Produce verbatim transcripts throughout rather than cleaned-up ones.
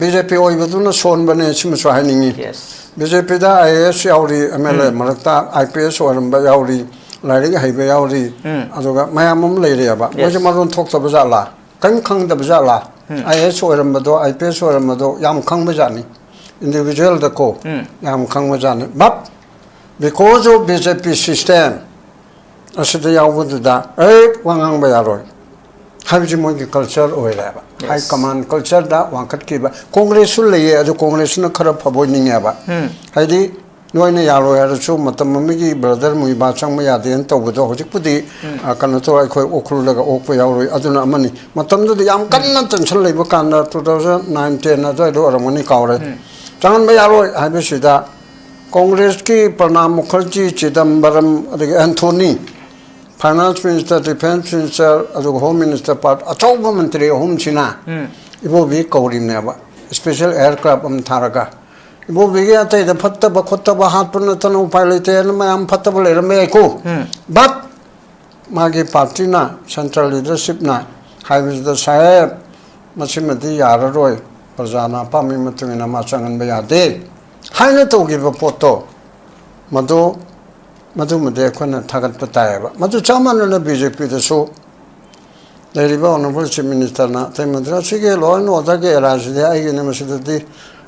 B J ꯄꯤ ꯑꯣꯏꯕꯗꯨꯅ ꯁꯣꯟꯕꯅꯦ, ꯁꯤꯃꯁꯨ ꯍꯥꯏꯅꯤꯡꯉꯤ꯫ Yes. B J ꯄꯤꯗ I A S ꯌꯥꯎꯔꯤ, ꯑꯦꯝ ꯑꯦꯜ ꯑꯦ ꯃꯔꯛꯇ ꯑꯥꯏ ꯄꯤ ꯑꯦꯁ ꯑꯣꯏꯔꯝꯕ ꯌꯥꯎꯔꯤ, ꯂꯥꯏꯔꯤꯛ ꯍꯩꯕ ꯌꯥꯎꯔꯤ, ꯎꯝ. ꯑꯗꯨꯒ ꯃꯌꯥꯝ ꯑꯃ ꯂꯩꯔꯦꯕ꯫ Yes. ꯃꯣꯏꯁꯦ ꯃꯔꯣꯟ ꯊꯣꯛꯇꯕ ꯖꯥꯠꯂꯥ? ꯀꯔꯤꯝ ꯈꯪꯗꯕ ꯖꯥꯠꯂꯥ? ꯎꯝ. I A S ꯑꯣꯏꯔꯝꯕꯗꯣ, I P S ꯑꯣꯏꯔꯝꯕꯗꯣ ꯌꯥꯝ ꯈꯪꯕ ꯖꯥꯠꯅꯤ꯫ ꯏꯟꯗꯤꯕꯤꯖꯨꯋꯦꯜꯗꯀꯣ ꯎꯝ. ꯌꯥꯝ ꯈꯪꯕ ꯖꯥꯠꯅꯤ꯫ But because of B J P system ꯑꯁꯤꯗ ꯌꯥꯎꯕꯗꯨꯗ ꯑꯩ ꯋꯥ ꯉꯥꯡꯕ ꯌꯥꯔꯣꯏ ꯍꯥꯏꯕꯁꯤ ꯃꯣꯏꯒꯤ ꯀꯜꯆꯔ ꯑꯣꯏꯔꯦꯕ꯫ Yes. ꯍꯥꯏ ꯀꯃꯥꯟ ꯀꯜꯆꯔꯗ ꯋꯥꯡꯈꯠꯈꯤꯕ꯫ ꯀꯣꯡꯒ꯭ꯔꯦꯁꯁꯨ ꯂꯩꯌꯦ, ꯑꯗꯨ ꯀꯣꯡꯒ꯭ꯔꯦꯁꯁꯤꯅ ꯈꯔ ꯐꯕ ꯑꯣꯏꯅꯤꯡꯉꯦꯕ꯫ ꯎꯝ. ꯍꯥꯏꯗꯤ ꯅꯣꯏꯅ ꯌꯥꯔꯣꯏ ꯍꯥꯏꯔꯁꯨ ꯃꯇꯝ ꯑꯃꯒꯤ ꯕ꯭ꯔꯗꯔ ꯃꯨꯏꯕꯥ ꯆꯪꯕ ꯌꯥꯗꯦꯅ ꯇꯧꯕꯗꯣ ꯍꯧꯖꯤꯛꯄꯨꯗꯤ, ꯑ, ꯀꯩꯅꯣ ꯇꯧꯔ ꯑꯩꯈꯣꯏ ꯑꯣꯛ ꯈꯨꯜꯂꯒ ꯑꯣꯛꯄ ꯌꯥꯎꯔꯣꯏ, ꯑꯗꯨꯅ ꯑꯃꯅꯤ꯫ ꯃꯇꯝꯗꯨꯗ ꯌꯥꯝ ꯀꯟꯅ ꯇꯦꯟꯁꯟ ꯂꯩꯕ ꯀꯥꯟꯗ two thousand nine ten ꯑꯗꯨꯋꯥꯏꯗ ꯑꯣꯏꯔꯝꯒꯅꯤ, ꯀꯥꯎꯔꯦ꯫ ꯆꯪꯍꯟꯕ ꯌꯥꯔꯣꯏ ꯍꯥꯏꯕꯁꯤꯗ ꯀꯣꯡꯒ꯭ꯔꯦꯁꯀꯤ ꯄ꯭ꯔꯅꯥꯕ ꯃꯨꯈꯔꯖꯤ, ꯆꯤꯗꯝꯕꯔꯝ, ꯑꯗꯒꯤ Anthony, finance minister, defence minister, ꯑꯗꯨꯒ ꯍꯣꯝ ꯃꯤꯅꯤꯁꯇꯔ ꯄꯥꯔꯠ ꯑꯆꯧꯕ ꯃꯟꯇ꯭ꯔꯤ ꯑꯍꯨꯝꯁꯤꯅ ꯎꯝ. ꯏꯕꯣꯕꯤ ꯀꯧꯔꯤꯕꯅꯦꯕ, ꯏꯁꯄꯦꯁꯦꯜ ꯑꯦꯌꯔꯀ꯭ꯔꯥꯐ ꯑꯃ ꯊꯥꯔꯒ꯫ ꯏꯕꯣꯕꯤꯒꯤ ꯑꯇꯩꯗ ꯐꯠꯇꯕ ꯈꯣꯠꯇꯕ ꯍꯥꯠꯄ ꯅꯠꯇꯅ ꯎꯄꯥꯏ ꯂꯩꯇꯦꯅ ꯃꯌꯥꯝ ꯐꯠꯇꯕ ꯂꯩꯔꯝꯕ ꯌꯥꯏꯀꯣ꯫ ꯎꯝ. But ꯃꯥꯒꯤ ꯄꯥꯔꯇꯤꯅ, ꯁꯦꯟꯇ꯭ꯔꯦꯜ ꯂꯤꯗꯔꯁꯤꯞꯅ ꯍꯥꯏꯕꯁꯤꯗ, "ꯁꯥꯍꯦꯕ, ꯃꯁꯤꯃꯗꯤ ꯌꯥꯔꯔꯣꯏ, ꯄ꯭ꯔꯖꯥꯅ ꯑꯄꯥꯝꯕꯒꯤ ꯃꯇꯨꯡ ꯏꯟꯅ ꯃꯥ ꯆꯪꯍꯟꯕ ꯌꯥꯗꯦ" ꯍꯥꯏꯅ ꯇꯧꯈꯤꯕ ꯄꯣꯠꯇꯣ, ꯃꯗꯨ, ꯃꯗꯨꯃꯗꯤ ꯑꯩꯈꯣꯏꯅ ꯊꯥꯒꯠꯄ ꯇꯥꯏꯌꯦꯕ꯫ ꯃꯗꯨ ꯆꯞ ꯃꯥꯟꯅꯅ ꯕꯤ ꯖꯦ ꯄꯤꯗꯁꯨ ꯂꯩꯔꯤꯕ ꯑꯣꯅꯔꯦꯕꯜ ꯆꯤꯐ ꯃꯤꯅꯤꯁꯇꯔꯅ, ꯑꯇꯩ ꯃꯟꯇ꯭ꯔꯤ, "ꯑꯁꯤꯒꯤ ꯂꯣ ꯑꯦꯟ ꯑꯣꯔꯗꯔꯒꯤ ꯑꯦꯔꯤꯌꯥꯁꯤꯗꯤ ꯑꯩꯒꯤꯅꯤ, ꯃꯁꯤꯗꯗꯤ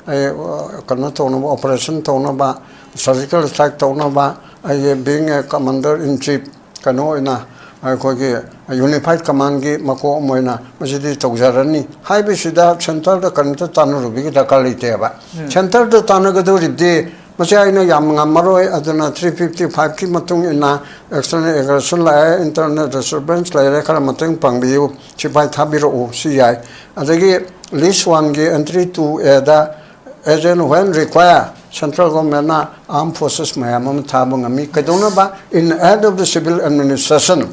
ꯑꯩ, ꯑ, ꯀꯩꯅꯣ ꯇꯧꯅꯕ, ꯑꯣꯄꯔꯦꯁꯟ ꯇꯧꯅꯕ, ꯁꯔꯖꯤꯀꯦꯜ ꯁ꯭ꯇ꯭ꯔꯥꯏꯛ ꯇꯧꯅꯕ, ꯑꯩꯒꯤ being a commander in chief, ꯀꯩꯅꯣ ꯑꯣꯏꯅ, ꯑꯩꯈꯣꯏꯒꯤ ꯌꯨꯅꯤꯐꯥꯏꯠ ꯀꯃꯥꯟꯒꯤ ꯃꯀꯣꯛ ꯑꯃ ꯑꯣꯏꯅ ꯃꯁꯤꯗꯤ ꯇꯧꯖꯔꯅꯤ" ꯍꯥꯏꯕꯁꯤꯗ ꯁꯦꯟꯇꯔꯗ ꯀꯔꯤꯝꯇ ꯇꯥꯟꯅꯔꯨꯕꯒꯤ ꯗꯔꯀꯥꯔ ꯂꯩꯇꯦꯕ꯫ ꯁꯦꯟꯇꯔꯗ ꯇꯥꯟꯅꯒꯗꯧꯔꯤꯕꯗꯤ, "ꯃꯁꯤ ꯑꯩꯅ ꯌꯥꯝ ꯉꯝꯃꯔꯣꯏ, ꯑꯗꯨꯅ three fifty five ꯀꯤ ꯃꯇꯨꯡ ꯏꯟꯅ external aggression ꯂꯥꯛꯑꯦ, internal disturbance ꯂꯩꯔꯦ, ꯈꯔ ꯃꯇꯦꯡ ꯄꯥꯡꯕꯤꯌꯨ, ꯁꯤꯐꯥꯏ ꯊꯥꯕꯤꯔꯛꯎ", ꯁꯤ ꯌꯥꯏ꯫ ꯑꯗꯒꯤ list one ꯒꯤ entry two A the, "As and when required, central government ꯅ armed forces ꯃꯌꯥꯝ ꯑꯃ ꯊꯥꯕ ꯉꯝꯃꯤ"꯫ ꯀꯩꯗꯧꯅꯕ? "In aid of the civil administration"꯫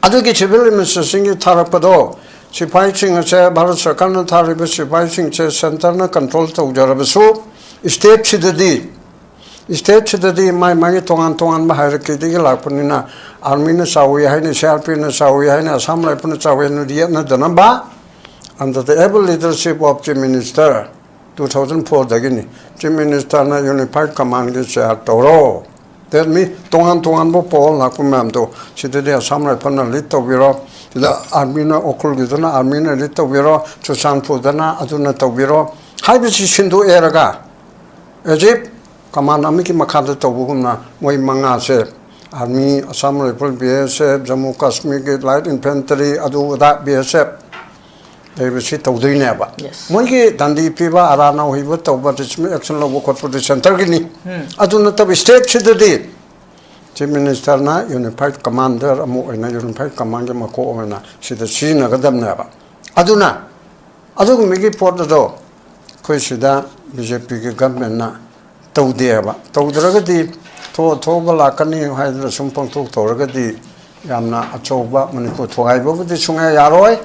ꯑꯗꯨꯒꯤ civil administration ꯒꯤ ꯊꯥꯔꯛꯄꯗꯣ, ꯁꯤꯐꯥꯏꯁꯤꯡ ꯑꯁꯦ, ꯚꯥꯔꯠ ꯁꯔꯀꯥꯔꯅ ꯊꯥꯔꯤꯕ ꯁꯤꯐꯥꯏꯁꯤꯡꯁꯦ ꯁꯦꯟꯇꯔꯅ ꯀꯟꯇ꯭ꯔꯣꯜ ꯇꯧꯖꯔꯕꯁꯨ, ꯁ꯭ꯇꯦꯠꯁꯤꯗꯗꯤ, ꯁ꯭ꯇꯦꯠꯁꯤꯗꯗꯤ ꯃꯥꯏ ꯃꯥꯒꯤ ꯇꯣꯉꯥꯟ ꯇꯣꯉꯥꯟꯕ hierarchy ꯗꯒꯤ ꯂꯥꯛꯄꯅꯤꯅ, ꯑꯥꯔꯃꯤꯅ ꯆꯥꯎꯏ ꯍꯥꯏꯅꯤ, ꯁꯤ ꯑꯥꯔ ꯄꯤ ꯑꯦꯐꯅ ꯆꯥꯎꯏ ꯍꯥꯏꯅꯤ, ꯑꯁꯥꯝ ꯔꯥꯏꯐꯜꯅ ꯆꯥꯎꯏ ꯍꯥꯏꯅ ꯌꯦꯠꯅꯗꯅꯕ, under the able leadership of Chief Minister, two thousand four ꯗꯒꯤꯅꯤ꯫ Chief Minister ꯅ Unified Command ꯒꯤ chair ꯇꯧꯔꯣ꯫ That means ꯇꯣꯉꯥꯟ ꯇꯣꯉꯥꯟꯕ power ꯂꯥꯛꯄ ꯃꯌꯥꯝꯗꯣ ꯁꯤꯗꯗꯤ Assam Rifle ꯅ lead ꯇꯧꯕꯤꯔꯣ, ꯁꯤꯗ army ꯅ, ꯎꯈ꯭ꯔꯨꯜꯒꯤꯗꯨꯅ army ꯅ lead ꯇꯧꯕꯤꯔꯣ, ꯆꯨꯔꯆꯥꯟꯄꯨꯔꯗꯅ ꯑꯗꯨꯅ ꯇꯧꯕꯤꯔꯣ ꯍꯥꯏꯕꯁꯤ ꯁꯤꯟꯗꯣꯛꯑꯦꯔꯒ, as if command ꯑꯃꯒꯤ ꯃꯈꯥꯗ ꯇꯧꯕꯒꯨꯝꯅ ꯃꯣꯏ ꯃꯉꯥꯁꯦ, army, Assam Rifle, B S F, Jammu Kashmir ꯒꯤ light infantry, ꯑꯗꯨ ꯑꯗꯥ, B S F ꯂꯩꯕꯁꯤ ꯇꯧꯗꯣꯏꯅꯦꯕ꯫ Yes. ꯃꯣꯏꯒꯤ ꯗꯟꯗꯤ ꯄꯤꯕ, ꯑꯔꯥꯟ ꯅꯧꯍꯩꯕ ꯇꯧꯕ, discipline action ꯂꯧꯕ ꯈꯣꯠꯄꯗꯤ centre ꯒꯤꯅꯤ꯫ ꯑꯗꯨ ꯅꯠꯇꯕ state ꯁꯤꯗꯗꯤ Chief Minister ꯅ unified commander ꯑꯃ ꯑꯣꯏꯅ, unified command ꯒꯤ ꯃꯀꯣꯛ ꯑꯣꯏꯅ ꯁꯤꯗ ꯁꯤꯖꯤꯟꯅꯒꯗꯕꯅꯦꯕ꯫ ꯑꯗꯨꯅ ꯑꯗꯨꯒꯨꯝꯕꯒꯤ ꯄꯣꯠ ꯑꯗꯣ ꯑꯩꯈꯣꯏ ꯁꯤꯗ B J P ꯒꯤ government ꯅ ꯇꯧꯗꯦꯕ꯫ ꯇꯧꯗ꯭ꯔꯒꯗꯤ ꯊꯣꯛ ꯊꯣꯛꯑꯒ ꯂꯥꯛꯀꯅꯤ ꯍꯥꯏꯗꯅ ꯁꯨꯝ ꯄꯪꯊꯣꯛ ꯇꯧꯔꯒꯗꯤ ꯌꯥꯝꯅ ꯑꯆꯧꯕ ꯃꯅꯤꯄꯨꯔ ꯊꯨꯒꯥꯏꯕꯕꯨꯗꯤ ꯁꯨꯡꯌꯥ ꯌꯥꯔꯣꯏ꯫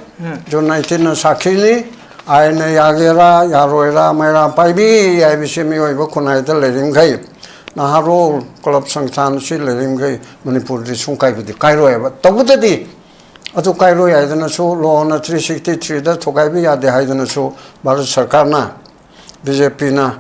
June nineteen ꯅ ꯁꯥꯈꯤꯅꯤ꯫ ꯑꯥꯏꯟꯅ ꯌꯥꯒꯦꯔꯥ ꯌꯥꯔꯣꯏꯔꯥ, ꯃꯩꯔꯥ ꯄꯥꯏꯕꯤ ꯍꯥꯏꯕꯁꯤ ꯃꯤꯑꯣꯏꯕ ꯈꯨꯟꯅꯥꯏꯗ ꯂꯩꯔꯤꯃꯈꯩ, ꯅꯍꯥꯔꯣꯜ club ꯁꯪꯁꯊꯥꯟ ꯑꯁꯤ ꯂꯩꯔꯤꯃꯈꯩ ꯃꯅꯤꯄꯨꯔꯗꯤ ꯁꯨꯡ ꯀꯥꯏꯕꯗꯤ ꯀꯥꯏꯔꯣꯏꯕ꯫ ꯇꯧꯕꯗꯗꯤ ꯑꯗꯨ ꯀꯥꯏꯔꯣꯏ ꯍꯥꯏꯗꯅꯁꯨ, law ꯅ three sixty three ꯗ ꯊꯨꯒꯥꯏꯕ ꯌꯥꯗꯦ ꯍꯥꯏꯗꯅꯁꯨ ꯚꯥꯔꯠ ꯁꯔꯀꯥꯔꯅ, B J P ꯅ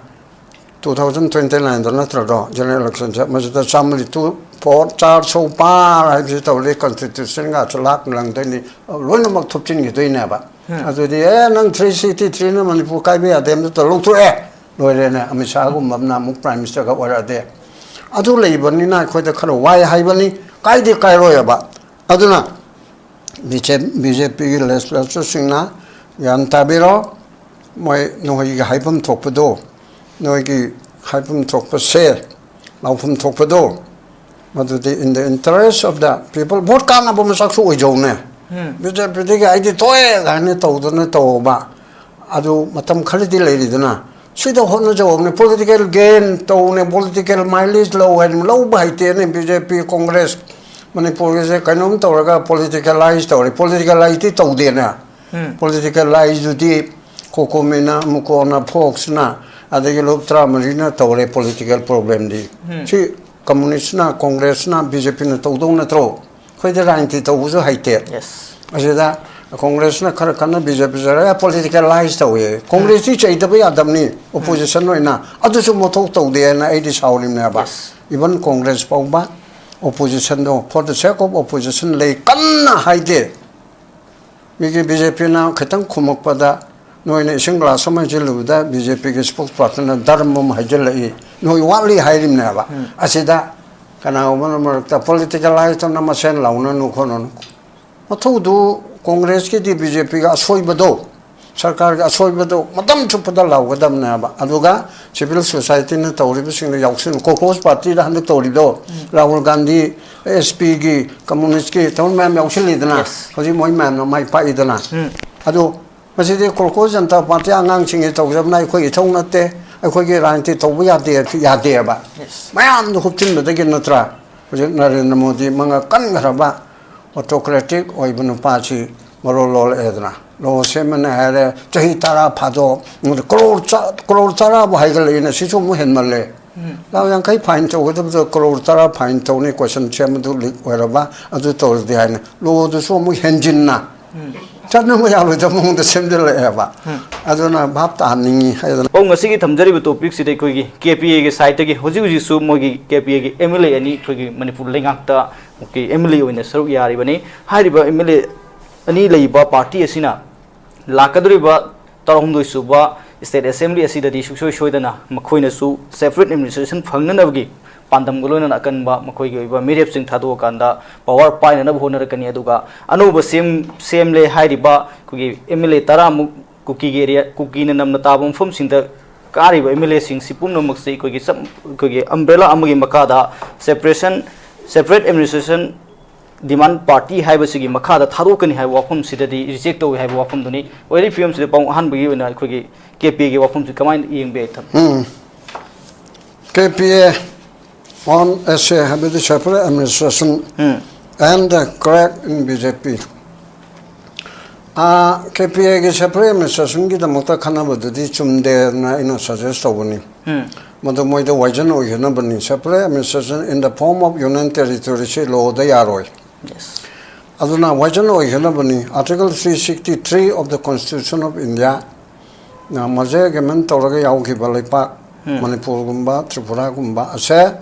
two thousand twenty nine ꯗ ꯅꯠꯇ꯭ꯔꯗꯣ general election ꯁꯦ, ꯃꯁꯤꯗ ꯆꯥꯝꯃꯔꯤ two four ꯆꯥꯔ ꯁꯧ ꯄꯥꯔ ꯍꯥꯏꯕꯁꯤ ꯇꯧꯔꯗꯤ constitution ꯒꯁꯨ ꯂꯥꯛ ꯂꯪꯗꯣꯏꯅꯤ, ꯂꯣꯏꯅꯃꯛ ꯊꯨꯞꯆꯤꯟꯈꯤꯗꯣꯏꯅꯦꯕ꯫ ꯑꯗꯨꯗꯤ ꯑꯦ, ꯅꯪ three sixty three ꯅ ꯃꯅꯤꯄꯨꯔ ꯀꯥꯏꯕ ꯌꯥꯗꯦ ꯍꯥꯏꯕꯗꯨ ꯂꯧꯊꯣꯛꯑꯦ, ꯂꯣꯏꯔꯦꯅꯦ꯫ ꯑꯃꯤꯠ ꯁꯥꯍꯒꯨꯝꯕ ꯑꯃꯅ ꯑꯃꯨꯛ Prime Minister ꯒ ꯑꯣꯏꯔꯛꯑꯗꯤ, ꯑꯗꯨ ꯂꯩꯕꯅꯤꯅ ꯑꯩꯈꯣꯏꯗ ꯈꯔ ꯋꯥꯏ ꯍꯥꯏꯕꯅꯤ꯫ ꯀꯥꯏꯗꯤ ꯀꯥꯏꯔꯣꯏꯕ꯫ ꯑꯗꯨꯅ B J P ꯒꯤ legislator ꯁꯤꯡꯅ ꯒ꯭ꯌꯥꯟ ꯇꯥꯕꯤꯔꯣ꯫ ꯃꯣꯏ ꯅꯣꯏꯒꯤ ꯍꯥꯏꯐꯝ ꯊꯣꯛꯄꯗꯣ, ꯅꯣꯏꯒꯤ ꯍꯥꯏꯐꯝ ꯊꯣꯛꯄꯁꯦ, ꯂꯥꯎꯐꯝ ꯊꯣꯛꯄꯗꯣ, ꯃꯗꯨꯗꯤ in the interest of the people, vote ꯀꯥꯟꯅꯕ ꯃꯁꯛꯁꯨ ꯑꯣꯏꯖꯧꯅꯦ꯫ B J P ꯗꯒꯤ ꯑꯩꯗꯤ ꯊꯣꯛꯑꯦ ꯀꯥꯏꯅ ꯇꯧꯗꯅ ꯇꯧꯕ꯫ ꯑꯗꯨ ꯃꯇꯝ ꯈꯔꯗꯤ ꯂꯩꯔꯤꯗꯅ, ꯁꯤꯗ ꯍꯣꯠꯅꯖꯧꯅꯦ꯫ Political gain ꯇꯧꯅꯦ, political mileage ꯂꯧ ꯍꯥꯏꯅ ꯂꯧꯕ ꯍꯩꯇꯦꯅꯦ꯫ B J P, Congress ꯃꯅꯤꯄꯨꯔꯒꯤꯁꯦ ꯀꯩꯅꯣꯝ ꯇꯧꯔꯒ politicalize ꯇꯧꯔꯦ꯫ Politicalize ꯇꯤ ꯇꯧꯗꯦꯅꯦ꯫ Politicalize ꯗꯨꯗꯤ COCOMI ꯅ, MUCO ꯅ, Fox ꯅ, ꯑꯗꯒꯤ ꯂꯨꯞ ꯇꯔꯥꯃꯔꯤꯅ ꯇꯧꯔꯦ political problem ꯗꯤ꯫ ꯁꯤ communist ꯅ, Congress ꯅ, B J P ꯅ ꯇꯧꯗꯧ ꯅꯠꯇ꯭ꯔꯣ? ꯑꯩꯈꯣꯏꯗꯤ ꯔꯥꯖꯅꯤꯇꯤ ꯇꯧꯕꯁꯨ ꯍꯩꯇꯦ꯫ Yes. ꯑꯁꯤꯗ ꯀꯣꯡꯒ꯭ꯔꯦꯁꯅ ꯈꯔ ꯀꯟꯅ ꯕꯤ ꯖꯦ ꯄꯤ ꯖꯔ ꯄꯣꯂꯤꯇꯤꯀꯦꯂꯥꯏꯁ ꯇꯧꯏ꯫ ꯀꯣꯡꯒ꯭ꯔꯦꯁꯇꯤ ꯆꯩꯗꯕ ꯌꯥꯗꯕꯅꯤ, ꯑꯣꯄꯣꯖꯤꯁꯟ ꯑꯣꯏꯅ꯫ ꯑꯗꯨꯁꯨ ꯃꯊꯧ ꯇꯧꯗꯦ ꯍꯥꯏꯅ ꯑꯩꯗꯤ ꯁꯥꯎꯔꯤꯕꯅꯦꯕ꯫ Even ꯀꯣꯡꯒ꯭ꯔꯦꯁ ꯐꯥꯎꯕ ꯑꯣꯄꯣꯖꯤꯁꯟꯗꯣ, for the sake of opposition ꯂꯩ ꯀꯟꯅ ꯍꯥꯏꯗꯦ꯫ ꯃꯤꯒꯤ ꯕꯤ ꯖꯦ ꯄꯤꯅ ꯈꯤꯇꯪ ꯈꯨꯝꯃꯛꯄꯗ, ꯅꯣꯏꯅ ꯏꯁꯤꯡ ꯒ꯭ꯂꯥꯁ ꯑꯃ ꯍꯩꯖꯤꯜꯂꯨꯕꯗ ꯕꯤ ꯖꯦ ꯄꯤꯒꯤ ꯁ꯭ꯄꯣꯛꯁ ꯄꯥꯔꯁꯟꯅ ꯗꯔꯝ ꯑꯃ ꯍꯩꯖꯤꯜꯂꯛꯏ, ꯅꯣꯏ ꯋꯥꯠꯂꯤ ꯍꯥꯏꯔꯤꯕꯅꯦꯕ꯫ ꯑꯁꯤꯗ ꯀꯅꯥꯒꯨꯝꯕꯅ ꯃꯔꯛꯇ ꯄꯣꯂꯤꯇꯤꯀꯦꯂꯥꯏꯁ ꯇꯧꯅ ꯃꯁꯦꯟ ꯂꯥꯎꯅꯅꯨ ꯈꯣꯠꯅꯅꯨ꯫ ꯃꯊꯧꯗꯨ ꯀꯣꯡꯒ꯭ꯔꯦꯁꯀꯤꯗꯤ ꯕꯤ ꯖꯦ ꯄꯤꯒ ꯑꯁꯣꯏꯕꯗꯣ, ꯁꯔꯀꯥꯔꯒꯤ ꯑꯁꯣꯏꯕꯗꯣ ꯃꯇꯝ ꯆꯨꯞꯄꯗ ꯂꯥꯎꯒꯗꯕꯅꯦꯕ꯫ ꯑꯗꯨꯒ ꯁꯤꯚꯤꯜ ꯁꯣꯁꯥꯏꯇꯤꯅ ꯇꯧꯔꯤꯕꯁꯤꯡꯗꯣ ꯌꯥꯎꯁꯤꯟꯅ, ꯀꯣꯀ꯭ꯔꯣꯁ ꯄꯥꯔꯇꯤꯗ ꯍꯟꯗꯛ ꯇꯧꯔꯤꯗꯣ, ꯔꯥꯍꯨꯜ ꯒꯥꯟꯙꯤ, ꯑꯦꯁ ꯄꯤꯒꯤ, ꯀꯝꯃꯨꯅꯤꯁꯀꯤ ꯇꯧꯔ ꯃꯌꯥꯝ ꯌꯥꯎꯁꯤꯜꯂꯤꯗꯅ꯫ Yes. ꯍꯧꯖꯤꯛ ꯃꯣꯏ ꯃꯌꯥꯝꯅ ꯃꯥꯏ ꯄꯥꯛꯏꯗꯅ꯫ ꯎꯝ꯫ ꯑꯗꯨ ꯃꯁꯤꯗꯤ ꯀꯣꯀ꯭ꯔꯣꯁ ꯖꯅꯇꯥ ꯄꯥꯔꯇꯤ ꯑꯉꯥꯡꯁꯤꯡꯒꯤ ꯇꯧꯖꯕꯅ ꯑꯩꯈꯣꯏ ꯏꯊꯧ ꯅꯠꯇꯦ, ꯑꯩꯈꯣꯏꯒꯤ ꯔꯥꯖꯅꯤꯇꯤ ꯇꯧꯕ ꯌꯥꯗꯦ, ꯌꯥꯗꯦꯕ꯫ Yes. ꯃꯌꯥꯝꯗꯣ ꯍꯨꯞꯆꯤꯟꯕꯗꯒꯤ ꯅꯠꯇ꯭ꯔꯥ ꯍꯧꯖꯤꯛ ꯅꯔꯦꯟꯗ꯭ꯔ ꯃꯣꯗꯤ ꯃꯉꯥ ꯀꯟꯈ꯭ꯔꯕ ꯑꯣꯇꯣꯀ꯭ꯔꯦꯇꯤꯛ ꯑꯣꯏꯕ ꯅꯨꯄꯥꯁꯤ ꯃꯔꯣꯜ ꯂꯣꯜꯂꯛꯑꯦꯗꯅ꯫ ꯂꯣ ꯁꯦꯝꯃꯅꯤ ꯍꯥꯏꯔꯦ, ꯆꯍꯤ ꯇꯔꯥ ꯐꯥꯗꯣꯛ, ꯀ꯭ꯔꯣꯔ ꯆ-, ꯀ꯭ꯔꯣꯔ ꯇꯔꯥꯕꯨ ꯍꯥꯏꯒꯠꯂꯛꯏꯅ, ꯁꯤꯁꯨ ꯑꯃꯨꯛ ꯍꯦꯟꯃꯜꯂꯦ꯫ ꯂꯥꯛ ꯌꯥꯡꯈꯩ ꯐꯥꯏꯟ ꯇꯧꯒꯗꯕꯗꯣ ꯀ꯭ꯔꯣꯔ ꯇꯔꯥ ꯐꯥꯏꯟ ꯇꯧꯅꯤ, ꯀꯣꯏꯁꯟ ꯁꯦꯝꯕꯗꯨ ꯂꯤꯛ ꯑꯣꯏꯔꯕ, ꯑꯗꯨ ꯇꯧꯔꯗꯤ ꯍꯥꯏꯅ ꯂꯣꯗꯨꯁꯨ ꯑꯃꯨꯛ ꯍꯦꯟꯖꯤꯟꯅ ꯆꯠꯅꯕ ꯌꯥꯔꯣꯏꯗꯕ ꯃꯑꯣꯡꯗ ꯁꯦꯝꯖꯤꯜꯂꯛꯑꯦꯕ꯫ ꯑꯗꯨꯅ ꯚꯥꯞ ꯇꯥꯍꯟꯅꯤꯡꯉꯤ ꯍꯥꯏꯗꯅ꯫ ꯄꯥꯎ ꯉꯁꯤꯒꯤ ꯊꯝꯖꯔꯤꯕ ꯇꯣꯄꯤꯛꯁꯤꯗ ꯑꯩꯈꯣꯏꯒꯤ ꯀꯦ ꯄꯤ ꯑꯦꯒꯤ ꯁꯥꯏꯠꯇꯒꯤ ꯍꯧꯖꯤꯛ ꯍꯧꯖꯤꯛꯁꯨ ꯃꯣꯏꯒꯤ ꯀꯦ ꯄꯤ ꯑꯦꯒꯤ ꯑꯦꯝ ꯑꯦꯜ ꯑꯦ ꯑꯅꯤ ꯑꯩꯈꯣꯏꯒꯤ ꯃꯅꯤꯄꯨꯔ ꯂꯩꯉꯥꯛꯇ ꯑꯦꯝ ꯑꯦꯜ ꯑꯦ ꯑꯣꯏꯅ ꯁꯔꯨꯛ ꯌꯥꯔꯤꯕꯅꯤ꯫ ꯍꯥꯏꯔꯤꯕ ꯑꯦꯝ ꯑꯦꯜ ꯑꯦ ꯑꯅꯤ ꯂꯩꯔꯤꯕ ꯄꯥꯔꯇꯤ ꯑꯁꯤꯅ ꯂꯥꯛꯀꯗꯧꯔꯤꯕ ꯇꯔꯥꯍꯨꯝꯗꯣꯏ ꯁꯨꯕ ꯁ꯭ꯇꯦꯠ ꯑꯦꯁꯦꯝꯕ꯭ꯂꯤ ꯑꯁꯤꯗꯗꯤ ꯁꯨꯡꯁꯣꯏ ꯁꯣꯏꯗꯅ ꯃꯈꯣꯏꯅꯁꯨ ꯁꯦꯄꯔꯦꯠ ꯑꯦꯗꯃꯤꯅꯤꯁꯇ꯭ꯔꯦꯁꯟ ꯐꯪꯅꯅꯕꯒꯤ ꯄꯥꯟꯗꯝꯒ ꯂꯣꯏꯅꯅ ꯑꯀꯟꯕ ꯃꯈꯣꯏꯒꯤ ꯑꯣꯏꯕ ꯃꯤꯔꯦꯞꯁꯤꯡ ꯊꯥꯗꯣꯛꯑꯀꯥꯟꯗ ꯄꯋꯥꯔ ꯄꯥꯏꯅꯅꯕ ꯍꯣꯠꯅꯔꯛꯀꯅꯤ꯫ ꯑꯗꯨꯒ ꯑꯅꯧꯕ ꯁꯦꯝ-, ꯁꯦꯝꯂꯦ ꯍꯥꯏꯔꯤꯕ ꯑꯩꯈꯣꯏꯒꯤ ꯑꯦꯝ ꯑꯦꯜ ꯑꯦ ꯇꯔꯥꯃꯨꯛ ꯀꯨꯀꯤꯒꯤ ꯑꯦꯔꯤꯌꯥ, ꯀꯨꯀꯤꯅ ꯅꯝꯅ ꯇꯥꯕ ꯃꯐꯝꯁꯤꯡꯗ ꯀꯥꯔꯤꯕ ꯑꯦꯝ ꯑꯦꯜ ꯑꯦꯁꯤꯡꯁꯤ ꯄꯨꯝꯅꯃꯛꯁꯤ ꯑꯩꯈꯣꯏꯒꯤ ꯆꯞ-, ꯑꯩꯈꯣꯏꯒꯤ ꯑꯝꯕ꯭ꯔꯦꯂꯥ ꯑꯃꯒꯤ ꯃꯈꯥꯗ ꯁꯦꯄꯔꯦꯁꯟ, ꯁꯦꯄꯔꯦꯠ ꯑꯦꯗꯃꯤꯅꯤꯁꯇ꯭ꯔꯦꯁꯟ ꯗꯤꯃꯥꯟ ꯄꯥꯔꯇꯤ ꯍꯥꯏꯕꯁꯤꯒꯤ ꯃꯈꯥꯗ ꯊꯥꯗꯣꯛꯀꯅꯤ ꯍꯥꯏꯕ ꯋꯥꯐꯝꯁꯤꯗꯗꯤ ꯔꯤꯖꯦꯛ ꯇꯧꯏ ꯍꯥꯏꯕ ꯋꯥꯐꯝꯗꯨꯅꯤ꯫ ꯑꯣꯏꯔꯤꯕ ꯐꯤꯕꯝꯁꯤꯗ ꯄꯥꯎ ꯑꯍꯥꯟꯕꯒꯤ ꯑꯣꯏꯅ ꯑꯩꯈꯣꯏꯒꯤ ꯀꯦ ꯄꯤ ꯑꯦꯒꯤ ꯋꯥꯐꯝꯁꯤ ꯀꯃꯥꯏꯅ ꯌꯦꯡꯕ ꯌꯥꯏ, ꯊꯝ? ꯎꯝ꯫ K P A on essay ꯍꯥꯏꯕꯗꯤ separate administration um. And the crack in B J P꯫ K P ꯑꯦꯒꯤ ꯁꯦꯄꯔꯦꯠ ꯑꯦꯗꯃꯤꯅꯤꯁꯇ꯭ꯔꯦꯁꯟꯒꯤꯗꯃꯛꯇ ꯈꯟꯅꯕꯗꯨꯗꯤ ꯆꯨꯝꯗꯦꯅ ꯑꯩꯅ ꯁꯖꯦꯁ ꯇꯧꯕꯅꯤ꯫ ꯎꯝ꯫ ꯃꯗꯨ ꯃꯣꯏꯗ ꯋꯥꯏꯖꯟ ꯑꯣꯏꯈꯤꯅꯕꯅꯤ꯫ Separate administration in the form of union territory ꯁꯤ ꯂꯣꯗ ꯌꯥꯔꯣꯏ꯫ Yes꯫ ꯑꯗꯨꯅ ꯋꯥꯏꯖꯟ ꯑꯣꯏꯒꯗꯕꯅꯤ꯫ Article three sixty three of the Constitution of India ꯅ merger agreement ꯇꯧꯔꯒ ꯌꯥꯎꯈꯤꯕ ꯂꯩꯄꯥꯛ, ꯎꯝ꯫ ꯃꯅꯤꯄꯨꯔꯒꯨꯝꯕ, ꯇ꯭ꯔꯤꯄꯨꯔꯥꯒꯨꯝꯕ ꯑꯁꯦ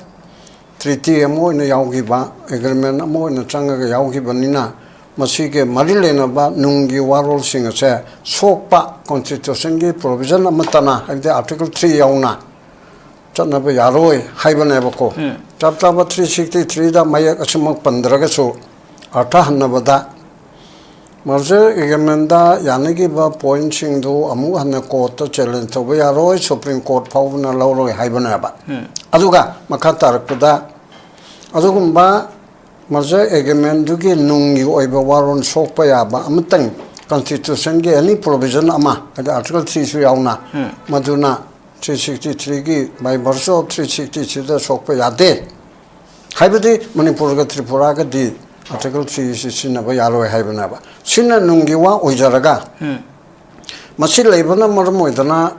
treaty ꯑꯃ ꯑꯣꯏꯅ ꯌꯥꯎꯈꯤꯕ, agreement ꯑꯃ ꯑꯣꯏꯅ ꯆꯪꯉꯒ ꯌꯥꯎꯈꯤꯕꯅꯤꯅ, ꯃꯁꯤꯒꯤ ꯃꯔꯤ ꯂꯩꯅꯕ ꯅꯨꯡꯒꯤ ꯋꯥꯔꯣꯜꯁꯤꯡ ꯑꯁꯦ ꯁꯣꯛꯄ, constitution ꯒꯤ provision ꯑꯃꯠꯇꯅ, ꯍꯥꯏꯕꯗꯤ Article three ꯌꯥꯎꯅ, ꯆꯠꯅꯕ ꯌꯥꯔꯣꯏ ꯍꯥꯏꯕꯅꯦꯕꯀꯣ꯫ ꯎꯝ꯫ ꯆꯞ ꯆꯥꯕ three sixty three ꯗ ꯃꯌꯦꯛ ꯑꯁꯤꯃꯛ ꯄꯟꯗ꯭ꯔꯒꯁꯨ, ꯑꯔꯊ ꯍꯟꯅꯕꯗ, merger agreement ꯗ ꯌꯥꯅꯈꯤꯕ point ꯁꯤꯡꯗꯨ ꯑꯃꯨꯛ ꯍꯟꯅ court ꯇ challenge ꯇꯧꯕ ꯌꯥꯔꯣꯏ, Supreme Court ꯐꯥꯎꯕꯅ ꯂꯧꯔꯣꯏ ꯍꯥꯏꯕꯅꯦꯕ꯫ ꯎꯝ꯫ ꯑꯗꯨꯒ ꯃꯈꯥ ꯇꯥꯔꯛꯄꯗ, ꯑꯗꯨꯒꯨꯝꯕ merger agreement ꯗꯨꯒꯤ ꯅꯨꯡꯒꯤ ꯑꯣꯏꯕ ꯋꯥꯔꯣꯜ ꯁꯣꯛꯄ ꯌꯥꯕ ꯑꯃꯇꯪ, constitution ꯒꯤ any provision ꯑꯃ, ꯍꯥꯏꯗꯤ Article three ꯁꯨ ꯌꯥꯎꯅ, ꯎꯝ꯫ ꯃꯗꯨꯅ three sixty three ꯒꯤ by virtue of three sixty three ꯗ ꯁꯣꯛꯄ ꯌꯥꯗꯦ꯫ ꯍꯥꯏꯕꯗꯤ ꯃꯅꯤꯄꯨꯔꯒ ꯇ꯭ꯔꯤꯄꯨꯔꯥꯒꯗꯤ Article three ꯁꯤ ꯁꯤꯖꯤꯟꯅꯕ ꯌꯥꯔꯣꯏ ꯍꯥꯏꯕꯅꯦꯕ꯫ ꯁꯤꯅ ꯅꯨꯡꯒꯤ ꯋꯥ ꯑꯣꯏꯖꯔꯒ, ꯎꯝ꯫ ꯃꯁꯤ ꯂꯩꯕꯅ ꯃꯔꯝ ꯑꯣꯏꯗꯅ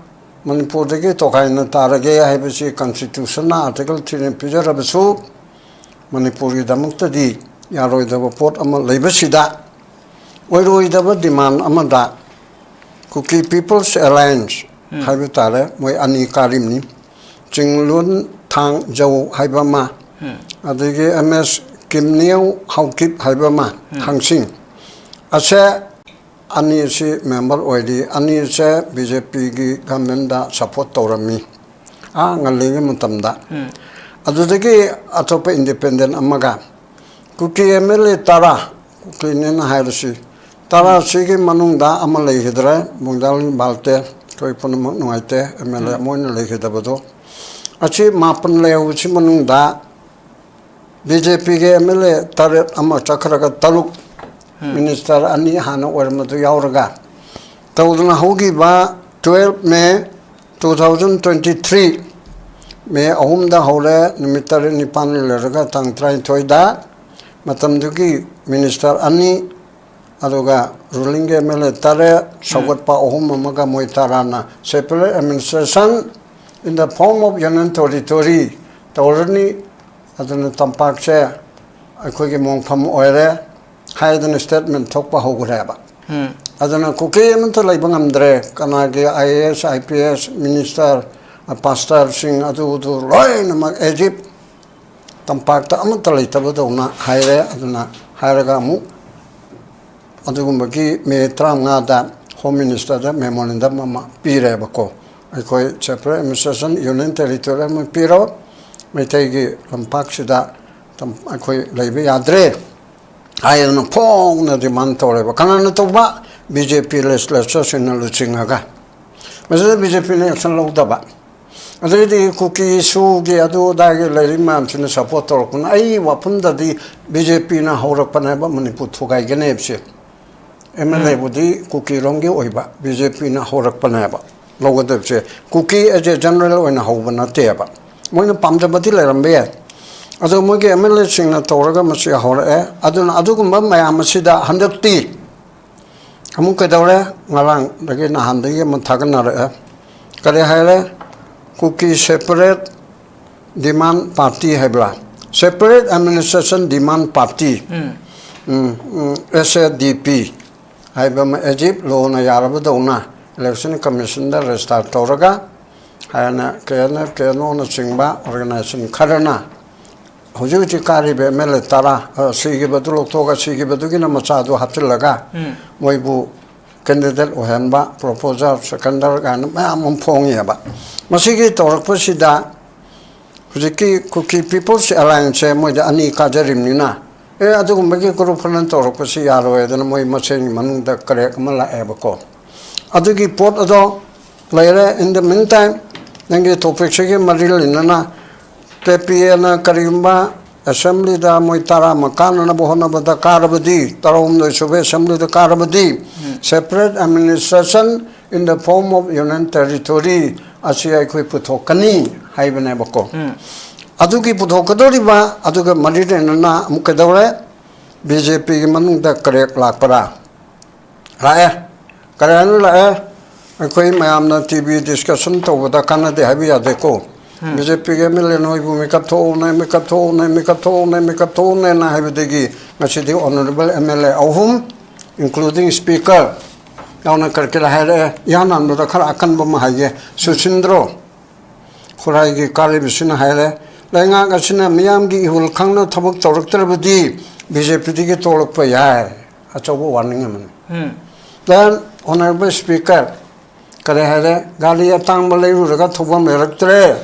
ꯃꯅꯤꯄꯨꯔꯗꯒꯤ ꯇꯣꯈꯥꯏꯅ ꯇꯥꯔꯒꯦ ꯍꯥꯏꯕꯁꯤ constitution ꯅ Article three ꯅ ꯄꯤꯖꯔꯕꯁꯨ, ꯃꯅꯤꯄꯨꯔꯒꯤꯗꯃꯛꯇꯗꯤ ꯌꯥꯔꯣꯏꯗꯕ ꯄꯣꯠ ꯑꯃ ꯂꯩꯕꯁꯤꯗ, ꯑꯣꯏꯔꯣꯏꯗꯕ demand ꯑꯃꯗ Kuki People's Alliance ꯎꯝ꯫ ꯍꯥꯏꯕ ꯇꯥꯔꯦ, ꯃꯣꯏ ꯑꯅꯤ ꯀꯥꯔꯤꯕꯅꯤ꯫ ꯆꯤꯡꯂꯨꯟ ꯊꯥꯡ ꯖꯧ ꯍꯥꯏꯕ ꯑꯃ, ꯎꯝ꯫ ꯑꯗꯒꯤ ꯑꯦꯝ ꯑꯦꯁ ꯀꯤꯝꯅꯤꯌꯧ ꯍꯥꯎꯀꯤꯞ ꯍꯥꯏꯕ ꯑꯃ, ꯎꯝ꯫ ꯊꯥꯡꯁꯤꯡ ꯑꯁꯦ, ꯑꯅꯤ ꯑꯁꯤ member ꯑꯣꯏꯔꯤ꯫ ꯑꯅꯤ ꯑꯁꯦ ꯕꯤ ꯖꯦ ꯄꯤꯒꯤ government ꯗ support ꯇꯧꯔꯝꯃꯤ, ꯑꯥ ꯉꯜꯂꯤꯉꯩ ꯃꯇꯝꯗ꯫ ꯎꯝ꯫ ꯑꯗꯨꯗꯒꯤ ꯑꯇꯣꯞꯄ independent ꯑꯃꯒ, ꯀꯨꯀꯤ ꯑꯦꯝ ꯑꯦꯜ ꯑꯦ ꯇꯔꯥ, ꯀꯨꯀꯤꯅꯦꯅ ꯍꯥꯏꯔꯁꯤ, ꯇꯔꯥꯁꯤꯒꯤ ꯃꯅꯨꯡꯗ ꯑꯃ ꯂꯩꯈꯤꯗ꯭ꯔꯦ, ꯕꯨꯡꯗꯥꯂꯤ ꯕꯥꯜꯇꯦ, ꯑꯩꯈꯣꯏ ꯄꯨꯝꯅꯃꯛ ꯅꯨꯡꯉꯥꯏꯇꯦ, ꯑꯦꯝ ꯑꯦꯜ ꯑꯦ ꯎꯝ꯫ ꯑꯃ ꯑꯣꯏꯅ ꯂꯩꯈꯤꯗꯕꯗꯣ꯫ ꯑꯁꯤ ꯃꯥꯄꯟ ꯂꯩꯍꯧꯕꯁꯤ ꯃꯅꯨꯡꯗ ꯕꯤ ꯖꯦ ꯄꯤꯒꯤ ꯑꯦꯝ ꯑꯦꯜ ꯑꯦ ꯇꯔꯦꯠ ꯑꯃ ꯆꯠꯈ꯭ꯔꯒ ꯇꯔꯨꯛ, ꯎꯝ꯫ minister ꯑꯅꯤ ꯍꯥꯟꯅ ꯑꯣꯏꯔꯝꯕꯗꯨ ꯌꯥꯎꯔꯒ ꯇꯧꯗꯨꯅ ꯍꯧꯈꯤꯕ twelve May two thousand twenty three, May ꯑꯍꯨꯝꯗ ꯍꯧꯔꯦ, ꯅꯨꯃꯤꯠ ꯇꯔꯦꯠ ꯅꯤꯄꯥꯜ ꯂꯩꯔꯒ ꯇꯥꯡ ꯇꯔꯥꯅꯤꯊꯣꯏꯗ ꯃꯇꯝꯗꯨꯒꯤ minister ꯑꯅꯤ, ꯑꯗꯨꯒ ruling ꯒꯤ ꯑꯦꯝ ꯑꯦꯜ ꯑꯦ ꯇꯔꯦꯠ, ꯎꯝ꯫ ꯁꯧꯒꯠꯄ ꯑꯍꯨꯝ ꯑꯃꯒ ꯃꯣꯏ ꯇꯔꯥꯅ separate administration in the form of union territory ꯇꯧꯔꯅꯤ꯫ ꯑꯗꯨꯅ ꯇꯝꯄꯥꯛꯁꯦ ꯑꯩꯈꯣꯏꯒꯤ ꯃꯣꯡꯐꯝ ꯑꯣꯏꯔꯦ꯫ ꯍꯥꯏꯗꯅ statement ꯊꯣꯛꯄ ꯍꯧꯈ꯭ꯔꯦꯕ꯫ ꯑꯗꯨꯅ ꯀꯨꯀꯤ ꯑꯃꯠꯇ ꯂꯩꯕ ꯉꯝꯗ꯭ꯔꯦ꯫ ꯀꯅꯥꯒꯤ I A S, I P S, minister, pastorꯁꯤꯡ ꯑꯗꯨꯗꯨ ꯂꯣꯏꯅꯃꯛ ꯑꯦꯖꯤꯞ ꯇꯝꯄꯥꯛꯇ ꯑꯃꯠꯇ ꯂꯩꯇꯕꯗꯧꯅ ꯍꯥꯏꯔꯦ꯫ ꯑꯗꯨꯅ ꯍꯥꯏꯔꯒ ꯑꯃꯨꯛ ꯑꯗꯨꯒꯨꯝꯕꯒꯤ ꯃꯦ ꯇꯔꯥꯃꯉꯥꯗ Home Ministerꯗ memorandum ꯑꯃ ꯄꯤꯔꯦꯕꯀꯣ꯫ ꯑꯩꯈꯣꯏ separate administration, union territory ꯑꯃ ꯄꯤꯔꯣ, ꯃꯩꯇꯩꯒꯤ ꯂꯝꯄꯥꯛꯁꯤꯗ ꯇꯝ-, ꯑꯩꯈꯣꯏ ꯂꯩꯕ ꯌꯥꯗ꯭ꯔꯦ ꯍꯥꯏꯗꯅ ꯐꯣꯡꯅ demand ꯇꯧꯔꯦꯕ꯫ ꯀꯅꯥꯅ ꯇꯧꯕ? B J P legislatureꯁꯤꯡꯅ ꯂꯨꯆꯤꯡꯉꯒ꯫ ꯃꯁꯤꯗ B J Pꯅ action ꯂꯧꯗꯕ꯫ ꯑꯗꯩꯗꯤ ꯀꯨꯀꯤ ꯏꯁꯨꯒꯤ ꯑꯗꯨ ꯑꯗꯥꯒꯤ ꯂꯩꯔꯤ ꯃꯌꯥꯝꯁꯤꯅ support ꯇꯧꯔꯛꯄꯅ ꯑꯩ ꯋꯥꯐꯝꯗꯗꯤ B J Pꯅ ꯍꯧꯔꯛꯄꯅꯦꯕ ꯃꯅꯤꯄꯨꯔ ꯊꯨꯒꯥꯏꯒꯅꯤ ꯍꯥꯏꯕꯁꯦ꯫ M L Aꯕꯨꯗꯤ ꯀꯨꯀꯤꯔꯣꯝꯒꯤ ꯑꯣꯏꯕ, B J Pꯅ ꯍꯧꯔꯛꯄꯅꯦꯕ ꯂꯧꯒꯗꯕꯁꯦ꯫ Kuki as a general ꯑꯣꯏꯅ ꯍꯧꯕ ꯅꯠꯇꯦꯕ꯫ ꯃꯣꯏꯅ ꯄꯥꯝꯖꯕꯗꯤ ꯂꯩꯔꯝꯕ ꯌꯥꯏ꯫ ꯑꯗꯣ ꯃꯣꯏꯒꯤ M L Aꯁꯤꯡꯅ ꯇꯧꯔꯒ ꯃꯁꯤ ꯍꯧꯔꯛꯑꯦ꯫ ꯑꯗꯨꯅ ꯑꯗꯨꯒꯨꯝꯕ ꯃꯌꯥꯝ ꯑꯁꯤꯗ ꯍꯟꯗꯛꯇꯤ ꯑꯃꯨꯛ ꯀꯩꯗꯧꯔꯦ? ꯉꯔꯥꯡꯗꯒꯤ ꯅꯍꯥꯟꯗꯒꯤ ꯑꯃ ꯊꯥꯒꯠꯅꯔꯛꯑꯦ꯫ ꯀꯔꯤ ꯍꯥꯏꯔꯦ? ꯀꯨꯀꯤ separate demand party ꯍꯥꯏꯕ꯭ꯔꯥ? Separate administration demand party, um, um, S A D P ꯍꯥꯏꯕ ꯑꯃ ꯑꯦꯖꯤꯞ ꯂꯣꯅ ꯌꯥꯔꯕꯗꯧꯅ election commissionꯗ register ꯇꯧꯔꯒ ꯍꯥꯏꯅ K N F, K N Oꯅꯆꯤꯡꯕ organization ꯈꯔꯅ ꯍꯧꯖꯤꯛ ꯍꯧꯖꯤꯛ ꯀꯥꯔꯤꯕ M L A ꯇꯔꯥ, ꯑ, ꯁꯤꯈꯤꯕꯗꯨ ꯂꯧꯊꯣꯛꯑꯒ ꯁꯤꯈꯤꯕꯗꯨꯒꯤꯅ ꯃꯆꯥꯗꯨ ꯍꯥꯞꯆꯤꯜꯂꯒ ꯎꯝ꯫ ꯃꯣꯏꯕꯨ candidate ꯑꯣꯏꯍꯟꯕ, proposal, seconder ꯀꯥꯏꯅ ꯃꯌꯥꯝ ꯑꯃ ꯐꯣꯡꯉꯦꯕ꯫ ꯃꯁꯤꯒꯤ ꯇꯧꯔꯛꯄꯁꯤꯗ ꯍꯧꯖꯤꯛꯀꯤ ꯀꯨꯀꯤ People's Allianceꯁꯦ ꯃꯣꯏꯗ ꯑꯅꯤ ꯀꯥꯖꯔꯤꯕꯅꯤꯅ, ꯑꯦ, ꯑꯗꯨꯒꯨꯝꯕꯒꯤ group ꯈꯔꯅ ꯇꯧꯔꯛꯄꯁꯤ ꯌꯥꯔꯣꯏ ꯍꯥꯏꯗꯅ ꯃꯣꯏ ꯃꯁꯦꯟꯒꯤ ꯃꯅꯨꯡꯗ crack ꯑꯃ ꯂꯥꯛꯑꯦꯕꯀꯣ꯫ ꯑꯗꯨꯒꯤ ꯄꯣꯠ ꯑꯗꯣ ꯂꯩꯔꯦ꯫ In the meantime, ꯅꯪꯒꯤ topicꯁꯤꯒꯤ ꯃꯔꯤ ꯂꯩꯅꯅ K P Aꯅ ꯀꯔꯤꯒꯨꯝꯕ assemblyꯗ ꯃꯣꯏ ꯇꯔꯥꯃ ꯀꯥꯅꯅꯕ ꯍꯣꯠꯅꯕꯗ ꯀꯥꯔꯕꯗꯤ, ꯇꯔꯥꯍꯨꯝꯗꯣꯏ ꯁꯨꯕ assemblyꯗ ꯀꯥꯔꯕꯗꯤ, ꯎꯝ꯫ Separate administration in the form of union territory ꯑꯁꯤ ꯑꯩꯈꯣꯏ ꯄꯨꯊꯣꯛꯀꯅꯤ ꯍꯥꯏꯕꯅꯦꯕꯀꯣ꯫ ꯎꯝ꯫ ꯑꯗꯨꯒꯤ ꯄꯨꯊꯣꯛꯀꯗꯧꯔꯤꯕ ꯑꯗꯨꯒ ꯃꯔꯤ ꯂꯩꯅꯅ ꯑꯃꯨꯛ ꯀꯩꯗꯧꯔꯦ? B J Pꯒꯤ ꯃꯅꯨꯡꯗ crack ꯂꯥꯛꯄ꯭ꯔꯥ? ꯂꯥꯛꯑꯦ꯫ ꯀꯔꯥꯏꯅ ꯂꯥꯛꯑꯦ? ꯑꯩꯈꯣꯏ ꯃꯌꯥꯝꯅ T V discussion ꯇꯧꯕꯗ ꯀꯥꯟꯅꯗꯦ ꯍꯥꯏꯕ ꯌꯥꯗꯦꯀꯣ꯫ ꯕꯤ ꯖꯦ ꯄꯤꯒꯤ ꯑꯦꯝ ꯑꯦꯜ ꯑꯦ ꯅꯣꯏꯕꯨ ꯃꯤꯀꯞ ꯊꯣꯛꯎꯅꯦ, ꯃꯤꯀꯞ ꯊꯣꯛꯎꯅꯦ, ꯃꯤꯀꯞ ꯊꯣꯛꯎꯅꯦꯅ ꯍꯥꯏꯕꯗꯒꯤ ꯉꯁꯤꯗꯤ ꯑꯣꯅꯔꯦꯕꯜ ꯑꯦꯝ ꯑꯦꯜ ꯑꯦ ꯑꯍꯨꯝ, including speaker, ꯌꯥꯎꯅ ꯀꯔꯤ ꯀꯔꯤ ꯍꯥꯏꯔꯛꯑꯦ꯫ ꯏꯍꯥꯟ ꯍꯥꯟꯕꯗ ꯈꯔ ꯑꯀꯟꯕ ꯑꯃ ꯍꯥꯏꯒꯦ꯫ ꯁꯨꯁꯤꯟꯗ꯭ꯔꯣ ꯈꯨꯔꯥꯏꯒꯤ ꯀꯥꯔꯤꯕꯁꯤꯅ ꯍꯥꯏꯔꯦ, "ꯂꯩꯉꯥꯛ ꯑꯁꯤꯅ ꯃꯤꯌꯥꯝꯒꯤ ꯏꯍꯨꯜ ꯈꯪꯅ ꯊꯕꯛ ꯇꯧꯔꯛꯇ꯭ꯔꯕꯗꯤ ꯕꯤ ꯖꯦ ꯄꯤꯗꯒꯤ ꯇꯣꯛꯂꯛꯄ ꯌꯥꯏ"꯫ ꯑꯆꯧꯕ warning ꯑꯃꯅꯤ꯫ Then honorable speaker, ꯀꯔꯤ ꯍꯥꯏꯔꯦ? "ꯒꯥꯔꯤ ꯑꯇꯥꯡꯕ ꯂꯩꯔꯨꯔꯒ ꯊꯧꯐꯝ ꯂꯩꯔꯛꯇ꯭ꯔꯦ,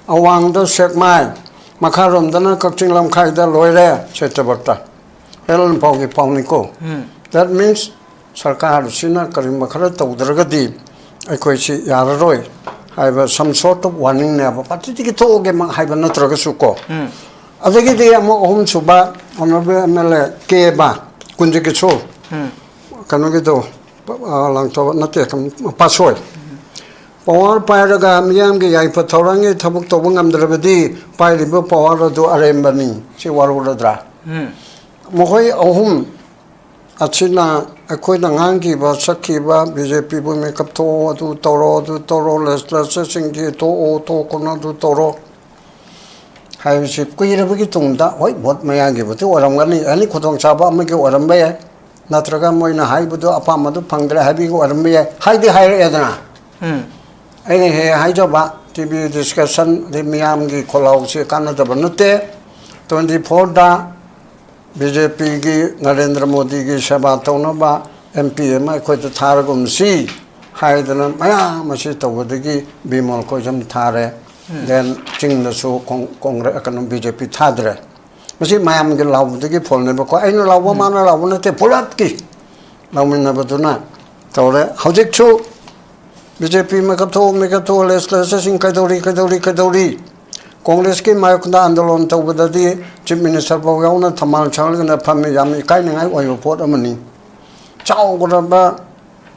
ꯑꯋꯥꯡꯗ ꯁꯦꯛꯃꯥꯏ, ꯃꯈꯥꯔꯣꯝꯗꯅ ꯀꯛꯆꯤꯡ ꯂꯝꯈꯥꯏꯗ ꯂꯣꯏꯔꯦ"꯫ ꯁꯦꯇꯕꯇ ꯑꯦꯜ ꯄꯥꯎꯒꯤ ꯄꯥꯎꯅꯤꯀꯣ꯫ That means ꯁꯔꯀꯥꯔꯁꯤꯅ ꯀꯔꯤꯒꯨꯝꯕ ꯈꯔ ꯇꯧꯗ꯭ꯔꯒꯗꯤ ꯑꯩꯈꯣꯏꯁꯤ ꯌꯥꯔꯔꯣꯏ ꯍꯥꯏꯕ some sort of warningꯅꯦꯕ꯫ ꯄꯥꯔꯇꯤꯗꯒꯤ ꯊꯣꯛꯑꯒꯦꯃꯛ ꯍꯥꯏꯕ ꯅꯠꯇ꯭ꯔꯒꯁꯨ ꯀꯣ꯫ ꯑꯗꯒꯤꯗꯤ ꯑꯃꯨꯛ ꯑꯍꯨꯝꯁꯨꯕ honorable M L A ꯀꯦꯕ ꯀꯨꯟꯖꯀꯤꯁꯣ, ꯀꯩꯅꯣꯒꯤꯗꯣ, ꯑ, ꯂꯥꯡꯊꯣꯛ ꯅꯠꯇꯦ, ꯄꯥꯠꯁꯣꯏ꯫ "ꯄꯋꯥꯔ ꯄꯥꯏꯔꯒ ꯃꯤꯌꯥꯝꯒꯤ ꯌꯥꯏꯐ ꯊꯧꯔꯥꯡꯒꯤ ꯊꯕꯛ ꯇꯧꯕ ꯉꯝꯗ꯭ꯔꯕꯗꯤ ꯄꯥꯏꯔꯤꯕ ꯄꯋꯥꯔ ꯑꯗꯨ ꯑꯔꯦꯝꯕꯅꯤ"꯫ ꯁꯤ ꯋꯥꯔꯧꯔꯗ꯭ꯔꯥ? ꯃꯈꯣꯏ ꯑꯍꯨꯝ ꯑꯁꯤꯅ ꯑꯩꯈꯣꯏꯅ ꯉꯥꯡꯈꯤꯕ, ꯁꯛꯈꯤꯕ, ꯕꯤ ꯖꯦ ꯄꯤꯕꯨ ꯃꯦꯀꯞ ꯊꯣꯛꯑꯣ, ꯑꯗꯨ ꯇꯧꯔꯣ, ꯑꯗꯨ ꯇꯧꯔꯣ, ꯂꯦꯖꯤꯁꯂꯦꯆꯔꯁꯤꯡꯒꯤ ꯊꯣꯛꯑꯣ, ꯊꯣꯛꯀꯅꯨ, ꯑꯗꯨ ꯇꯧꯔꯣ ꯍꯥꯏꯕꯁꯤ ꯀꯨꯏꯔꯕꯒꯤ ꯇꯨꯡꯗ, ꯍꯣꯏ, ꯚꯣꯠ ꯃꯌꯥꯒꯤꯕꯨꯗꯤ ꯑꯣꯏꯔꯝꯒꯅꯤ, ꯑꯦꯅꯤ ꯈꯨꯗꯣꯡꯆꯥꯕ ꯑꯃꯒꯤ ꯑꯣꯏꯔꯝꯕ ꯌꯥꯏ, ꯅꯠꯇ꯭ꯔꯒ ꯃꯣꯏꯅ ꯍꯥꯏꯕꯗꯨ ꯑꯄꯥꯝꯕꯗꯨ ꯐꯪꯗ꯭ꯔꯦ ꯍꯥꯏꯕꯒꯤ ꯑꯣꯏꯔꯝꯕ ꯌꯥꯏ, ꯍꯥꯏꯗꯤ ꯍꯥꯏꯔꯛꯑꯦꯗꯅ꯫ ꯑꯩꯅ ꯍꯦꯛ ꯍꯦꯛ ꯍꯥꯏꯖꯕ, ꯇꯤ ꯚꯤ ꯗꯤꯁꯀꯁꯟ, ꯑꯗꯩ ꯃꯤꯌꯥꯝꯒꯤ ꯈꯣꯜꯂꯥꯎꯁꯦ ꯀꯥꯟꯅꯗꯕ ꯅꯠꯇꯦ꯫ ꯇ꯭ꯋꯦꯟꯇꯤ ꯐꯣꯔꯗ ꯕꯤ ꯖꯦ ꯄꯤꯒꯤ ꯅꯔꯦꯟꯗ꯭ꯔ ꯃꯣꯗꯤꯒꯤ ꯁꯦꯕꯥ ꯇꯧꯅꯕ ꯑꯦꯝ ꯄꯤ ꯑꯃ ꯑꯩꯈꯣꯏꯗ ꯊꯥꯔꯒꯨꯝꯁꯤ ꯍꯥꯏꯗꯅ ꯃꯌꯥꯝ ꯑꯁꯤ ꯇꯧꯕꯗꯒꯤ ꯕꯤꯃꯣꯜ ꯀꯣꯏꯖꯝ ꯊꯥꯔꯦ꯫ Then ꯆꯤꯡꯗꯁꯨ ꯀꯣꯡ-, ꯀꯣꯡꯒ꯭ꯔꯦ-, ꯀꯩꯅꯣ, ꯕꯤ ꯖꯦ ꯄꯤ ꯊꯥꯗ꯭ꯔꯦ꯫ ꯃꯁꯤ ꯃꯌꯥꯝꯒꯤ ꯂꯥꯎꯕꯗꯒꯤ ꯐꯣꯜꯅꯦꯕꯀꯣ꯫ ꯑꯩꯅ ꯂꯥꯎꯕ, ꯃꯥꯅ ꯂꯥꯎꯕ ꯅꯠꯇꯦ, ꯄꯨꯂꯞꯀꯤ ꯂꯥꯎꯃꯤꯟꯅꯕꯗꯨꯅ ꯇꯧꯔꯦ꯫ ꯍꯧꯖꯤꯛꯁꯨ ꯕꯤ ꯖꯦ ꯄꯤ ꯃꯦꯀꯞ ꯊꯣꯛꯎ, ꯃꯦꯀꯞ ꯊꯣꯛꯎ, ꯂꯦꯖꯤꯁꯂꯦꯆꯔꯁꯤꯡ ꯀꯩꯗꯧꯔꯤ, ꯀꯩꯗꯧꯔꯤ, ꯀꯩꯗꯧꯔꯤ? ꯀꯣꯡꯒ꯭ꯔꯦꯁꯀꯤ ꯃꯥꯌꯣꯛꯇ ꯑꯟꯗꯣꯂꯟ ꯇꯧꯕꯗꯗꯤ ꯆꯤꯐ ꯃꯤꯅꯤꯁꯇꯔ ꯐꯥꯎ ꯌꯥꯎꯅ ꯊꯝꯕꯥꯜ ꯁꯥꯠꯂꯒꯅ ꯐꯝꯃꯤ꯫ ꯌꯥꯝꯅ ꯏꯀꯥꯏꯅꯤꯡꯉꯥꯏ ꯑꯣꯏꯕ ꯄꯣꯠ ꯑꯃꯅꯤ꯫ ꯆꯥꯎꯈ꯭ꯔꯕ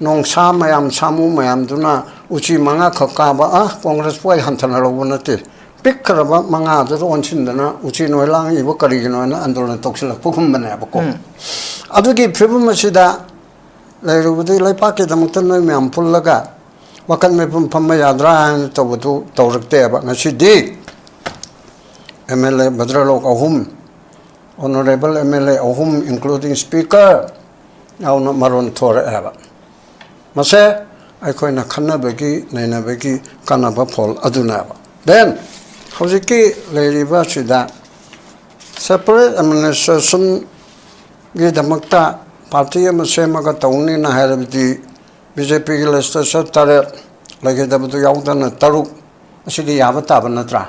ꯅꯣꯡꯁꯥ ꯃꯌꯥꯝ, ꯁꯥꯃꯨ ꯃꯌꯥꯝꯗꯨꯅ ꯎꯆꯤ ꯃꯉꯥꯈꯛ ꯀꯥꯕ, ꯑ, ꯀꯣꯡꯒ꯭ꯔꯦꯁꯄꯨ ꯑꯩ ꯍꯟꯊꯅ ꯂꯧꯕ ꯅꯠꯇꯦ꯫ ꯄꯤꯛꯈ꯭ꯔꯕ ꯃꯉꯥꯗꯨꯗ ꯑꯣꯟꯁꯤꯟꯗꯅ ꯎꯆꯤ ꯅꯣꯏ ꯂꯥꯡꯉꯤꯕ ꯀꯔꯤꯒꯤꯅꯣ ꯍꯥꯏꯅ ꯑꯟꯗꯣꯂꯟ ꯇꯧꯁꯤꯜꯂꯛꯄꯒꯨꯝꯕꯅꯦꯕꯀꯣ꯫ ꯑꯗꯨꯒꯤ ꯐꯤꯕꯝ ꯑꯁꯤꯗ ꯂꯩꯔꯨꯕꯗꯒꯤ ꯂꯩꯄꯥꯛꯀꯤꯗꯃꯛꯇ ꯅꯣꯏ ꯃꯌꯥꯝ ꯄꯨꯜꯂꯒ ꯋꯥꯀꯠ ꯃꯤꯐꯝ ꯐꯝꯕ ꯌꯥꯗ꯭ꯔꯥ ꯍꯥꯏꯅ ꯇꯧꯕꯗꯨ ꯇꯧꯔꯛꯇꯦꯕ꯫ ꯉꯁꯤꯗꯤ ꯑꯦꯝ ꯑꯦꯜ ꯑꯦ ꯚꯗ꯭ꯔꯂꯣꯛ ꯑꯍꯨꯝ, ꯑꯣꯅꯔꯦꯕꯜ ꯑꯦꯝ ꯑꯦꯜ ꯑꯦ ꯑꯍꯨꯝ, including speaker ꯌꯥꯎꯅ ꯃꯔꯣꯟ ꯊꯣꯔꯛꯑꯦꯕ꯫ ꯃꯁꯦ ꯑꯩꯈꯣꯏꯅ ꯈꯟꯅꯕꯒꯤ ꯅꯩꯅꯕꯒꯤ ꯀꯥꯟꯅꯕ ꯐꯣꯜ ꯑꯗꯨꯅꯦꯕ꯫ Then ꯍꯧꯖꯤꯛꯀꯤ ꯂꯩꯔꯤꯕ ꯑꯁꯤꯗ separate administrationꯒꯤꯗꯃꯛꯇ party ꯑꯃ ꯁꯦꯝꯃꯒ ꯇꯧꯅꯤꯅ ꯍꯥꯏꯔꯕꯗꯤ, ꯕꯤ ꯖꯦ ꯄꯤꯒꯤ legislature ꯇꯔꯦꯠ, ꯂꯩꯒꯗꯕꯗꯨ ꯌꯥꯎꯗꯅ ꯇꯔꯨꯛ, ꯑꯁꯤꯗꯤ ꯌꯥꯕ ꯇꯥꯕ ꯅꯠꯇ꯭ꯔꯥ?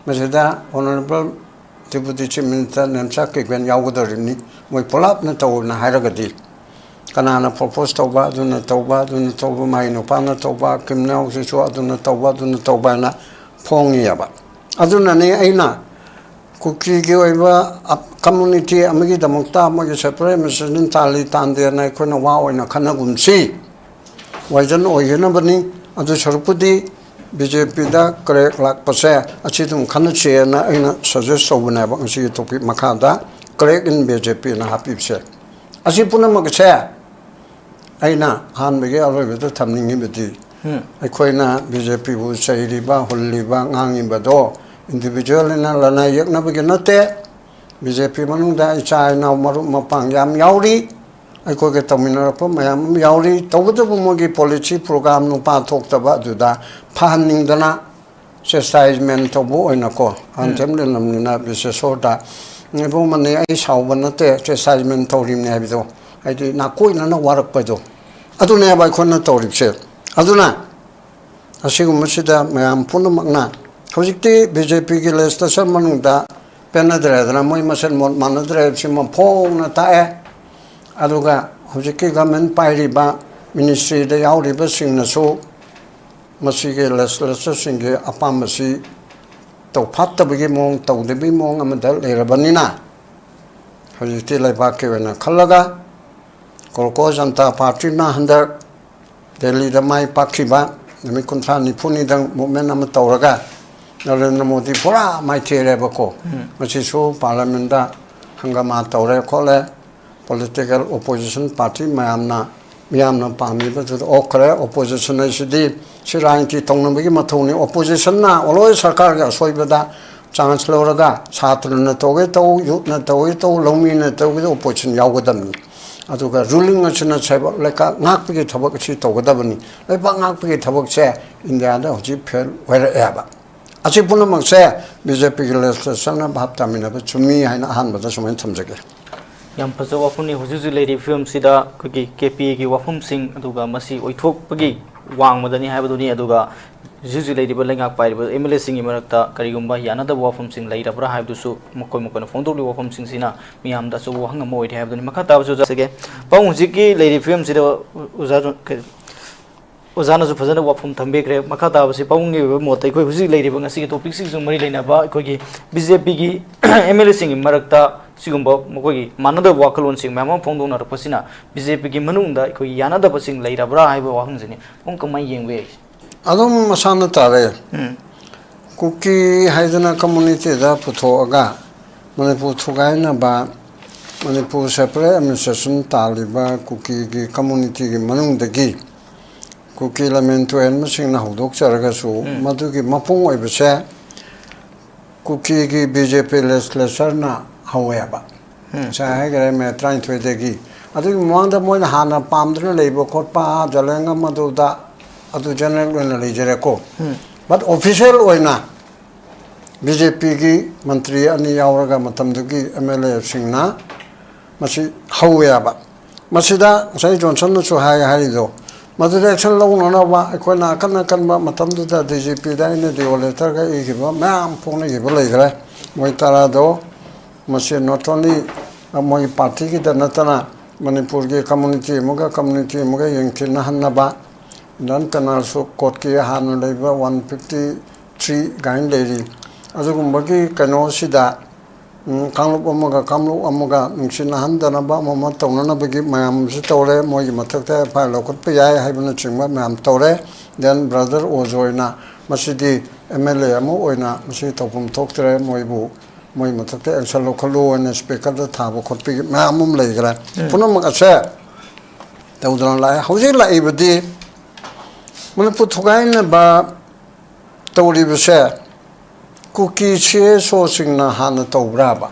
ꯃꯁꯤꯗ honourable deputy chief minister Nemcha Kipgen ꯌꯥꯎꯒꯗꯧꯔꯤꯕꯅꯤ꯫ ꯃꯣꯏ ꯄꯨꯂꯞꯅ ꯇꯧꯅ ꯍꯥꯏꯔꯒꯗꯤ, ꯀꯅꯥꯅ ꯄ꯭ꯔꯣꯄꯣꯁ ꯇꯧꯕ, ꯑꯗꯨꯅ ꯇꯧꯕ, ꯑꯗꯨꯅ ꯇꯧꯕ, ꯃꯥꯏ ꯅꯨꯄꯥꯅ ꯇꯧꯕ, ꯀꯤꯝꯅꯥꯎꯁꯤꯁꯨ ꯑꯗꯨꯅ ꯇꯧꯕ, ꯑꯗꯨꯅ ꯇꯧꯕ ꯍꯥꯏꯅ ꯐꯣꯡꯉꯤꯑꯕ꯫ ꯑꯗꯨꯅꯅꯤ ꯑꯩꯅ ꯀꯨꯀꯤꯒꯤ ꯑꯣꯏꯕ ꯀꯝꯃꯨꯅꯤꯇꯤ ꯑꯃꯒꯤꯗꯃꯛꯇ ꯃꯣꯏꯒꯤ separate administration ꯇꯥꯜꯂꯤ ꯇꯥꯟꯗꯦꯅ ꯑꯩꯈꯣꯏꯅ ꯋꯥ ꯑꯣꯏꯅ ꯈꯟꯅꯒꯨꯝꯁꯤ꯫ ꯋꯥꯏꯖꯟ ꯑꯣꯏꯒꯅꯕꯅꯤ꯫ ꯑꯗꯨ ꯁꯔꯨꯛꯄꯨꯗꯤ ꯕꯤ ꯖꯦ ꯄꯤꯗ ꯀ꯭ꯔꯦꯛ ꯂꯥꯛꯄꯁꯦ ꯑꯁꯤ ꯑꯗꯨꯝ ꯈꯟꯅꯁꯦꯅ ꯑꯩꯅ suggest ꯇꯧꯕꯅꯦꯕ꯫ ꯉꯁꯤꯒꯤ topic ꯃꯈꯥꯗ crack in B J P ꯅ ꯍꯥꯞꯄꯤꯕꯁꯦ꯫ ꯑꯁꯤ ꯄꯨꯝꯅꯃꯛꯁꯦ ꯑꯩꯅ ꯑꯍꯥꯟꯕꯒꯤ ꯑꯔꯣꯏꯕꯗ ꯊꯝꯅꯤꯡꯉꯤꯕꯗꯤ, ꯑꯩꯈꯣꯏꯅ ꯕꯤ ꯖꯦ ꯄꯤꯕꯨ ꯆꯩꯔꯤꯕ, ꯍꯨꯜꯂꯤꯕ, ꯉꯥꯡꯉꯤꯕꯗꯣ individual ꯑꯣꯏꯅ ꯂꯅꯥꯏ ꯌꯦꯛꯅꯕꯒꯤ ꯅꯠꯇꯦ꯫ ꯕꯤ ꯖꯦ ꯄꯤ ꯃꯅꯨꯡꯗ ꯏꯆꯥ ꯏꯅꯥꯎ ꯃꯔꯨꯞ ꯃꯄꯥꯡ ꯌꯥꯝ ꯌꯥꯎꯔꯤ, ꯑꯩꯈꯣꯏꯒ ꯇꯧꯃꯤꯟꯅꯔꯛꯄ ꯃꯌꯥꯝ ꯑꯃ ꯌꯥꯎꯔꯤ꯫ ꯇꯧꯕꯇꯕꯨ ꯃꯣꯏꯒꯤ policy program ꯅꯨꯄꯥ ꯊꯣꯛꯇꯕ ꯑꯗꯨꯗ ꯐꯍꯟꯅꯤꯡꯗꯅ chastisement ꯇꯧꯕ ꯑꯣꯏꯅꯀꯣ, ꯑꯟꯊꯦꯝ ꯂꯤꯂꯝꯅꯤꯅ ꯕꯤꯁꯦꯁꯣꯔꯗ, "ꯏꯕꯨꯡ ꯃꯅꯤ, ꯑꯩ ꯁꯥꯎꯕ ꯅꯠꯇꯦ, chastisement ꯇꯧꯔꯤꯕꯅꯤ" ꯍꯥꯏꯕꯗꯣ, ꯍꯥꯏꯗꯤ ꯅꯥꯀꯣꯏꯅꯅ ꯋꯥꯔꯛꯄꯗꯣ, ꯑꯗꯨꯅꯦꯕ ꯑꯩꯈꯣꯏꯅ ꯇꯧꯔꯤꯕꯁꯦ꯫ ꯑꯗꯨꯅ ꯑꯁꯤꯒꯨꯝꯕꯁꯤꯗ ꯃꯌꯥꯝ ꯄꯨꯝꯅꯃꯛꯅ ꯍꯧꯖꯤꯛꯇꯤ ꯕꯤ ꯖꯦ ꯄꯤꯒꯤ legislature ꯃꯅꯨꯡꯗ ꯄꯦꯟꯅꯗ꯭ꯔꯦꯗꯅ, ꯃꯣꯏ ꯃꯁꯦꯟ ꯃꯣꯠ ꯃꯥꯟꯅꯗ꯭ꯔꯦ ꯍꯥꯏꯕꯁꯤꯃ ꯐꯣꯡꯅ ꯇꯥꯛꯑꯦ꯫ ꯑꯗꯨꯒ ꯍꯧꯖꯤꯛꯀꯤ government ꯄꯥꯏꯔꯤꯕ ministryꯗ ꯌꯥꯎꯔꯤꯕꯁꯤꯡꯅꯁꯨ ꯃꯁꯤꯒꯤ legislatureꯁꯤꯡꯒꯤ ꯑꯄꯥꯝꯕꯁꯤ ꯇꯧꯐꯥꯠꯇꯕꯒꯤ ꯃꯑꯣꯡ, ꯇꯧꯗꯕꯒꯤ ꯃꯑꯣꯡ ꯑꯃꯗ ꯂꯩꯔꯕꯅꯤꯅ, ꯍꯧꯖꯤꯛꯇꯤ ꯂꯩꯕꯥꯛꯀꯤ ꯑꯣꯏꯅ ꯈꯜꯂꯒ, ꯀꯣꯀ꯭ꯔꯣꯖ ꯖꯅꯇꯥ ꯄꯥꯔꯇꯤꯅ ꯍꯟꯗꯛ ꯗꯦꯜꯂꯤꯗ ꯃꯥꯏ ꯄꯥꯛꯈꯤꯕ ꯅꯨꯃꯤꯠ ꯀꯨꯟꯊ꯭ꯔꯥ ꯅꯤꯐꯨꯅꯤꯗꯪ movement ꯑꯃ ꯇꯧꯔꯒ, ꯅꯔꯦꯟꯗ꯭ꯔ ꯃꯣꯗꯤ ꯄꯨꯔꯥ ꯃꯥꯏꯊꯤꯔꯦꯕꯀꯣ꯫ ꯃꯁꯤꯁꯨ parliamentꯗ ꯍꯪꯒꯥꯃꯥ ꯇꯧꯔꯦ ꯈꯣꯠꯂꯦ, political opposition party ꯃꯌꯥꯝꯅ ꯃꯤꯌꯥꯝꯅ ꯄꯥꯝꯃꯤꯕꯗꯨꯗ ꯑꯣꯛꯈ꯭ꯔꯦ꯫ ꯑꯣꯄꯣꯖꯤꯁꯟ ꯍꯥꯏꯁꯤꯗꯤ ꯁꯤ ꯔꯥꯖꯅꯤꯇꯤ ꯇꯧꯅꯕꯒꯤ ꯃꯊꯧꯅꯤ꯫ ꯑꯣꯄꯣꯖꯤꯁꯟꯅ ꯑꯣꯜꯋꯦꯁ ꯁꯔꯀꯥꯔꯒꯤ ꯑꯁꯣꯏꯕꯗ ꯆꯥꯟꯁ ꯂꯧꯔꯒ ꯁꯥꯇ꯭ꯔꯅ ꯇꯧꯒꯦ ꯇꯧ, ꯌꯨꯠꯅ ꯇꯧꯒꯦ ꯇꯧ, ꯂꯧꯃꯤꯅ ꯇꯧꯒꯦ ꯇꯧ, ꯑꯣꯄꯣꯖꯤꯁꯟ ꯌꯥꯎꯒꯗꯕꯅꯤ꯫ ꯑꯗꯨꯒ ꯔꯨꯂꯤꯡ ꯑꯁꯤꯅ ꯁꯦꯕ-, ꯂꯩꯀꯥ ꯉꯥꯛꯄꯒꯤ ꯊꯕꯛ ꯑꯁꯤ ꯇꯧꯒꯗꯕꯅꯤ꯫ ꯂꯩꯕꯥꯛ ꯉꯥꯛꯄꯒꯤ ꯊꯕꯛꯁꯦ ꯏꯟꯗꯤꯌꯥꯗ ꯍꯧꯖꯤꯛ ꯐꯦꯜ ꯑꯣꯏꯔꯛꯑꯦꯕ꯫ ꯑꯁꯤ ꯄꯨꯝꯅꯃꯛꯁꯦ ꯕꯤ ꯖꯦ ꯄꯤꯒꯤ ꯂꯦꯖꯤꯁꯂꯦꯆꯔꯅ ꯚꯥꯞ ꯇꯥꯃꯤꯟꯅꯕ ꯆꯨꯝꯃꯤ ꯍꯥꯏꯅ ꯑꯍꯥꯟꯕꯗ ꯁꯨꯃꯥꯏꯅ ꯊꯝꯖꯒꯦ꯫ ꯌꯥꯝ ꯐꯖꯕ ꯋꯥꯐꯝꯅꯤ꯫ ꯍꯧꯖꯤꯛ ꯍꯧꯖꯤꯛ ꯂꯩꯔꯤꯕ ꯐꯤꯕꯝꯁꯤꯗ ꯑꯩꯈꯣꯏꯒꯤ ꯀꯦ ꯄꯤ ꯑꯦꯒꯤ ꯋꯥꯐꯝꯁꯤꯡ ꯑꯗꯨꯒ ꯃꯁꯤ ꯑꯣꯏꯊꯣꯛꯄꯒꯤ ꯋꯥꯡꯃꯗꯅꯤ ꯍꯥꯏꯕꯗꯨꯅꯤ꯫ ꯑꯗꯨꯒ ꯍꯧꯖꯤꯛ ꯍꯧꯖꯤꯛ ꯂꯩꯔꯤꯕ ꯂꯩꯉꯥꯛ ꯄꯥꯏꯔꯤꯕ ꯑꯦꯝ ꯑꯦꯜ ꯑꯦꯁꯤꯡꯒꯤ ꯃꯔꯛꯇ ꯀꯔꯤꯒꯨꯝꯕ ꯌꯥꯅꯗꯕ ꯋꯥꯐꯝꯁꯤꯡ ꯂꯩꯔꯕ꯭ꯔꯥ ꯍꯥꯏꯕꯗꯨꯁꯨ ꯃꯈꯣꯏ ꯃꯈꯣꯏꯅ ꯐꯣꯡꯗꯣꯛꯂꯤꯕ ꯋꯥꯐꯝꯁꯤꯡꯁꯤꯅ ꯃꯤꯌꯥꯝꯗ ꯑꯆꯧꯕ ꯋꯥꯍꯪ ꯑꯃ ꯑꯣꯏꯔꯤ ꯍꯥꯏꯕꯗꯨꯅꯤ꯫ ꯃꯈꯥ ꯇꯥꯕꯁꯨ ꯑꯣꯖꯥ ꯆꯠꯆꯒꯦ꯫ ꯄꯥꯕꯨꯡ, ꯍꯧꯖꯤꯛꯀꯤ ꯂꯩꯔꯤꯕ ꯐꯤꯕꯝꯁꯤꯗ ꯑꯣꯖꯥ ꯀꯩ-, ꯑꯣꯖꯥꯅꯁꯨ ꯐꯖꯅ ꯋꯥꯐꯝ ꯊꯝꯕꯤꯈ꯭ꯔꯦ꯫ ꯃꯈꯥ ꯇꯥꯕꯁꯤ ꯄꯥꯕꯨꯡꯒꯤ ꯑꯣꯏꯕ ꯃꯣꯠꯇ ꯑꯩꯈꯣꯏ ꯍꯧꯖꯤꯛ ꯂꯩꯔꯤꯕ ꯉꯁꯤꯒꯤ ꯇꯣꯄꯤꯛꯁꯤꯒꯁꯨ ꯃꯔꯤ ꯂꯩꯅꯕ ꯑꯩꯈꯣꯏꯒꯤ ꯕꯤ ꯖꯦ ꯄꯤꯒꯤ ꯑꯦꯝ ꯑꯦꯜ ꯑꯦꯁꯤꯡꯒꯤ ꯃꯔꯛꯇ ꯁꯤꯒꯨꯝꯕ ꯃꯈꯣꯏꯒꯤ ꯃꯥꯟꯅꯗꯕ ꯋꯥꯈꯜꯂꯣꯟꯁꯤꯡ ꯃꯌꯥꯝ ꯑꯃ ꯐꯣꯡꯗꯣꯛꯅꯔꯛꯄꯁꯤꯅ ꯕꯤ ꯖꯦ ꯄꯤꯒꯤ ꯃꯅꯨꯡꯗ ꯑꯩꯈꯣꯏꯒꯤ ꯌꯥꯅꯗꯕꯁꯤꯡ ꯂꯩꯔꯕ꯭ꯔꯥ ꯍꯥꯏꯕ ꯋꯥꯍꯪꯁꯤꯅꯤ꯫ ꯄꯥꯕꯨꯡ, ꯀꯃꯥꯏꯅ ꯌꯦꯡꯕ ꯌꯥꯏ? ꯑꯗꯨꯝ ꯃꯁꯥꯅ ꯇꯥꯔꯦ꯫ ꯎꯝ꯫ ꯀꯨꯀꯤ ꯍꯥꯏꯗꯅ ꯀꯝꯃꯨꯅꯤꯇꯤꯗ ꯄꯨꯊꯣꯛꯑꯒ ꯃꯅꯤꯄꯨꯔ ꯊꯨꯒꯥꯏꯅꯕ, ꯃꯅꯤꯄꯨꯔ ꯁꯦꯄꯔꯦꯠ ꯑꯦꯗꯃꯤꯅꯤꯁꯇ꯭ꯔꯦꯁꯟ ꯇꯥꯜꯂꯤꯕ ꯀꯨꯀꯤꯒꯤ ꯀꯝꯃꯨꯅꯤꯇꯤꯒꯤ ꯃꯅꯨꯡꯗꯒꯤ ꯀꯨꯀꯤ ꯂꯝꯃꯦꯟ ꯇꯨꯍꯦꯟꯕꯁꯤꯡꯅ ꯍꯧꯗꯣꯛꯆꯔꯒꯁꯨ, ꯎꯝ, ꯃꯗꯨꯒꯤ ꯃꯄꯨꯡ ꯑꯣꯏꯕꯁꯦ ꯀꯨꯀꯤꯒꯤ ꯕꯤ ꯖꯦ ꯄꯤ ꯂꯦꯖꯤꯁꯂꯦꯆꯔꯅ ꯍꯧꯋꯦꯕ꯫ ꯎꯝ꯫ ꯉꯁꯥꯏ ꯍꯥꯏꯈꯔꯦ, ꯃꯦ ꯇꯔꯥꯅꯤꯊꯣꯏꯗꯒꯤ꯫ ꯑꯗꯨꯒꯤ ꯃꯃꯥꯡꯗ ꯃꯣꯏꯅ ꯍꯥꯟꯅ ꯄꯥꯝꯗꯨꯅ ꯂꯩꯕ ꯈꯣꯠꯄ, ꯖꯂꯦꯡ ꯑꯃꯗꯨꯗ, ꯑꯗꯨ ꯖꯦꯅꯔꯦꯜ ꯑꯣꯏꯅ ꯂꯩꯖꯔꯦꯀꯣ꯫ ꯎꯝ꯫ ꯕꯠ ꯑꯣꯐꯤꯁꯤꯌꯦꯜ ꯑꯣꯏꯅ ꯕꯤ ꯖꯦ ꯄꯤꯒꯤ ꯃꯟꯇ꯭ꯔꯤ ꯑꯅꯤ ꯌꯥꯎꯔꯒ ꯃꯇꯝꯗꯨꯒꯤ ꯑꯦꯝ ꯑꯦꯜ ꯑꯦꯁꯤꯡꯅ ꯃꯁꯤ ꯍꯧꯋꯦꯕ꯫ ꯃꯁꯤꯗ ꯉꯁꯥꯏ ꯖꯣꯟꯁꯟꯅꯁꯨ ꯍꯥꯏ ꯍꯥꯏꯔꯤꯗꯣ, ꯃꯗꯨꯗ ꯑꯦꯛꯁꯟ ꯂꯧꯅꯅꯕ ꯑꯩꯈꯣꯏꯅ ꯑꯀꯟ ꯑꯀꯟꯕ ꯃꯇꯝꯗꯨꯗ ꯗꯤ ꯖꯤ ꯄꯤꯗ ꯑꯩꯅ ꯗꯤꯑꯣ ꯂꯦꯇꯔꯒ ꯏꯈꯤꯕ ꯃꯌꯥꯝ ꯐꯣꯡꯅꯈꯤꯕ ꯂꯩꯈ꯭ꯔꯦ꯫ ꯃꯣꯏ ꯇꯔꯥꯗꯣ ꯃꯁꯤ ꯅꯣꯠ ꯑꯣꯟꯂꯤ ꯃꯣꯏꯒꯤ ꯄꯥꯔꯇꯤꯒꯤꯗ ꯅꯠꯇꯅ ꯃꯅꯤꯄꯨꯔꯒꯤ ꯀꯝꯃꯨꯅꯤꯇꯤ ꯑꯃꯒ ꯀꯝꯃꯨꯅꯤꯇꯤ ꯑꯃꯒ ꯌꯦꯡꯊꯤꯅꯍꯟꯅꯕ, ꯏꯟꯗꯤꯌꯥꯟ ꯄꯦꯅꯥꯜ ꯀꯣꯗꯀꯤ ꯍꯥꯟꯅ ꯂꯩꯕ ꯋꯥꯟ ꯐꯤꯐꯇꯤ ꯊ꯭ꯔꯤ ꯀꯥꯏꯅ ꯂꯩꯔꯤ꯫ ꯑꯗꯨꯒꯨꯝꯕꯒꯤ ꯀꯩꯅꯣꯁꯤꯗ, ꯎꯝ, ꯀꯥꯡꯂꯨꯞ ꯑꯃꯒ ꯀꯥꯡꯂꯨꯞ ꯑꯃꯒ ꯅꯨꯡꯁꯤꯅꯍꯟꯗꯅꯕ ꯑꯃ ꯑꯃ ꯇꯧꯅꯅꯕꯒꯤ ꯃꯌꯥꯝ ꯑꯃꯁꯨ ꯇꯧꯔꯦ꯫ ꯃꯣꯏꯒꯤ ꯃꯊꯛꯇ ꯑꯦꯐ ꯑꯥꯏ ꯑꯥꯔ ꯂꯧꯈꯠꯄ ꯌꯥꯏ ꯍꯥꯏꯕꯅꯆꯤꯡꯕ ꯃꯌꯥꯝ ꯇꯧꯔꯦ꯫ ꯗꯦꯟ ꯕ꯭ꯔꯗꯔ ꯑꯣꯖꯣꯏꯅ ꯃꯁꯤꯗꯤ ꯑꯦꯝ ꯑꯦꯜ ꯑꯦ ꯑꯃ ꯑꯣꯏꯅ ꯃꯁꯤ ꯇꯧꯐꯝ ꯊꯣꯛꯇ꯭ꯔꯦ, ꯃꯣꯏꯕꯨ ꯃꯣꯏ ꯃꯊꯛꯇ ꯑꯦꯛꯁꯟ ꯂꯧꯈꯠꯂꯨ ꯍꯥꯏꯅ ꯁ꯭ꯄꯤꯀꯔꯗ ꯊꯥꯕ ꯈꯣꯠꯄꯒꯤ ꯃꯌꯥꯝ ꯑꯃ ꯂꯩꯈ꯭ꯔꯦ꯫ ꯎꯝ꯫ ꯄꯨꯝꯅꯃꯛ ꯑꯁꯦ ꯇꯧꯗꯅ ꯂꯥꯛꯑꯦ꯫ ꯍꯧꯖꯤꯛ ꯂꯥꯛꯏꯕꯗꯤ ꯃꯅꯤꯄꯨꯔ ꯊꯨꯒꯥꯏꯅꯕ ꯇꯧꯔꯤꯕꯁꯦ ꯀꯨꯀꯤ ꯁꯤ ꯑꯦꯁ ꯑꯣꯁꯤꯡꯅ ꯍꯥꯟꯅ ꯇꯧꯕ꯭ꯔꯥꯕ?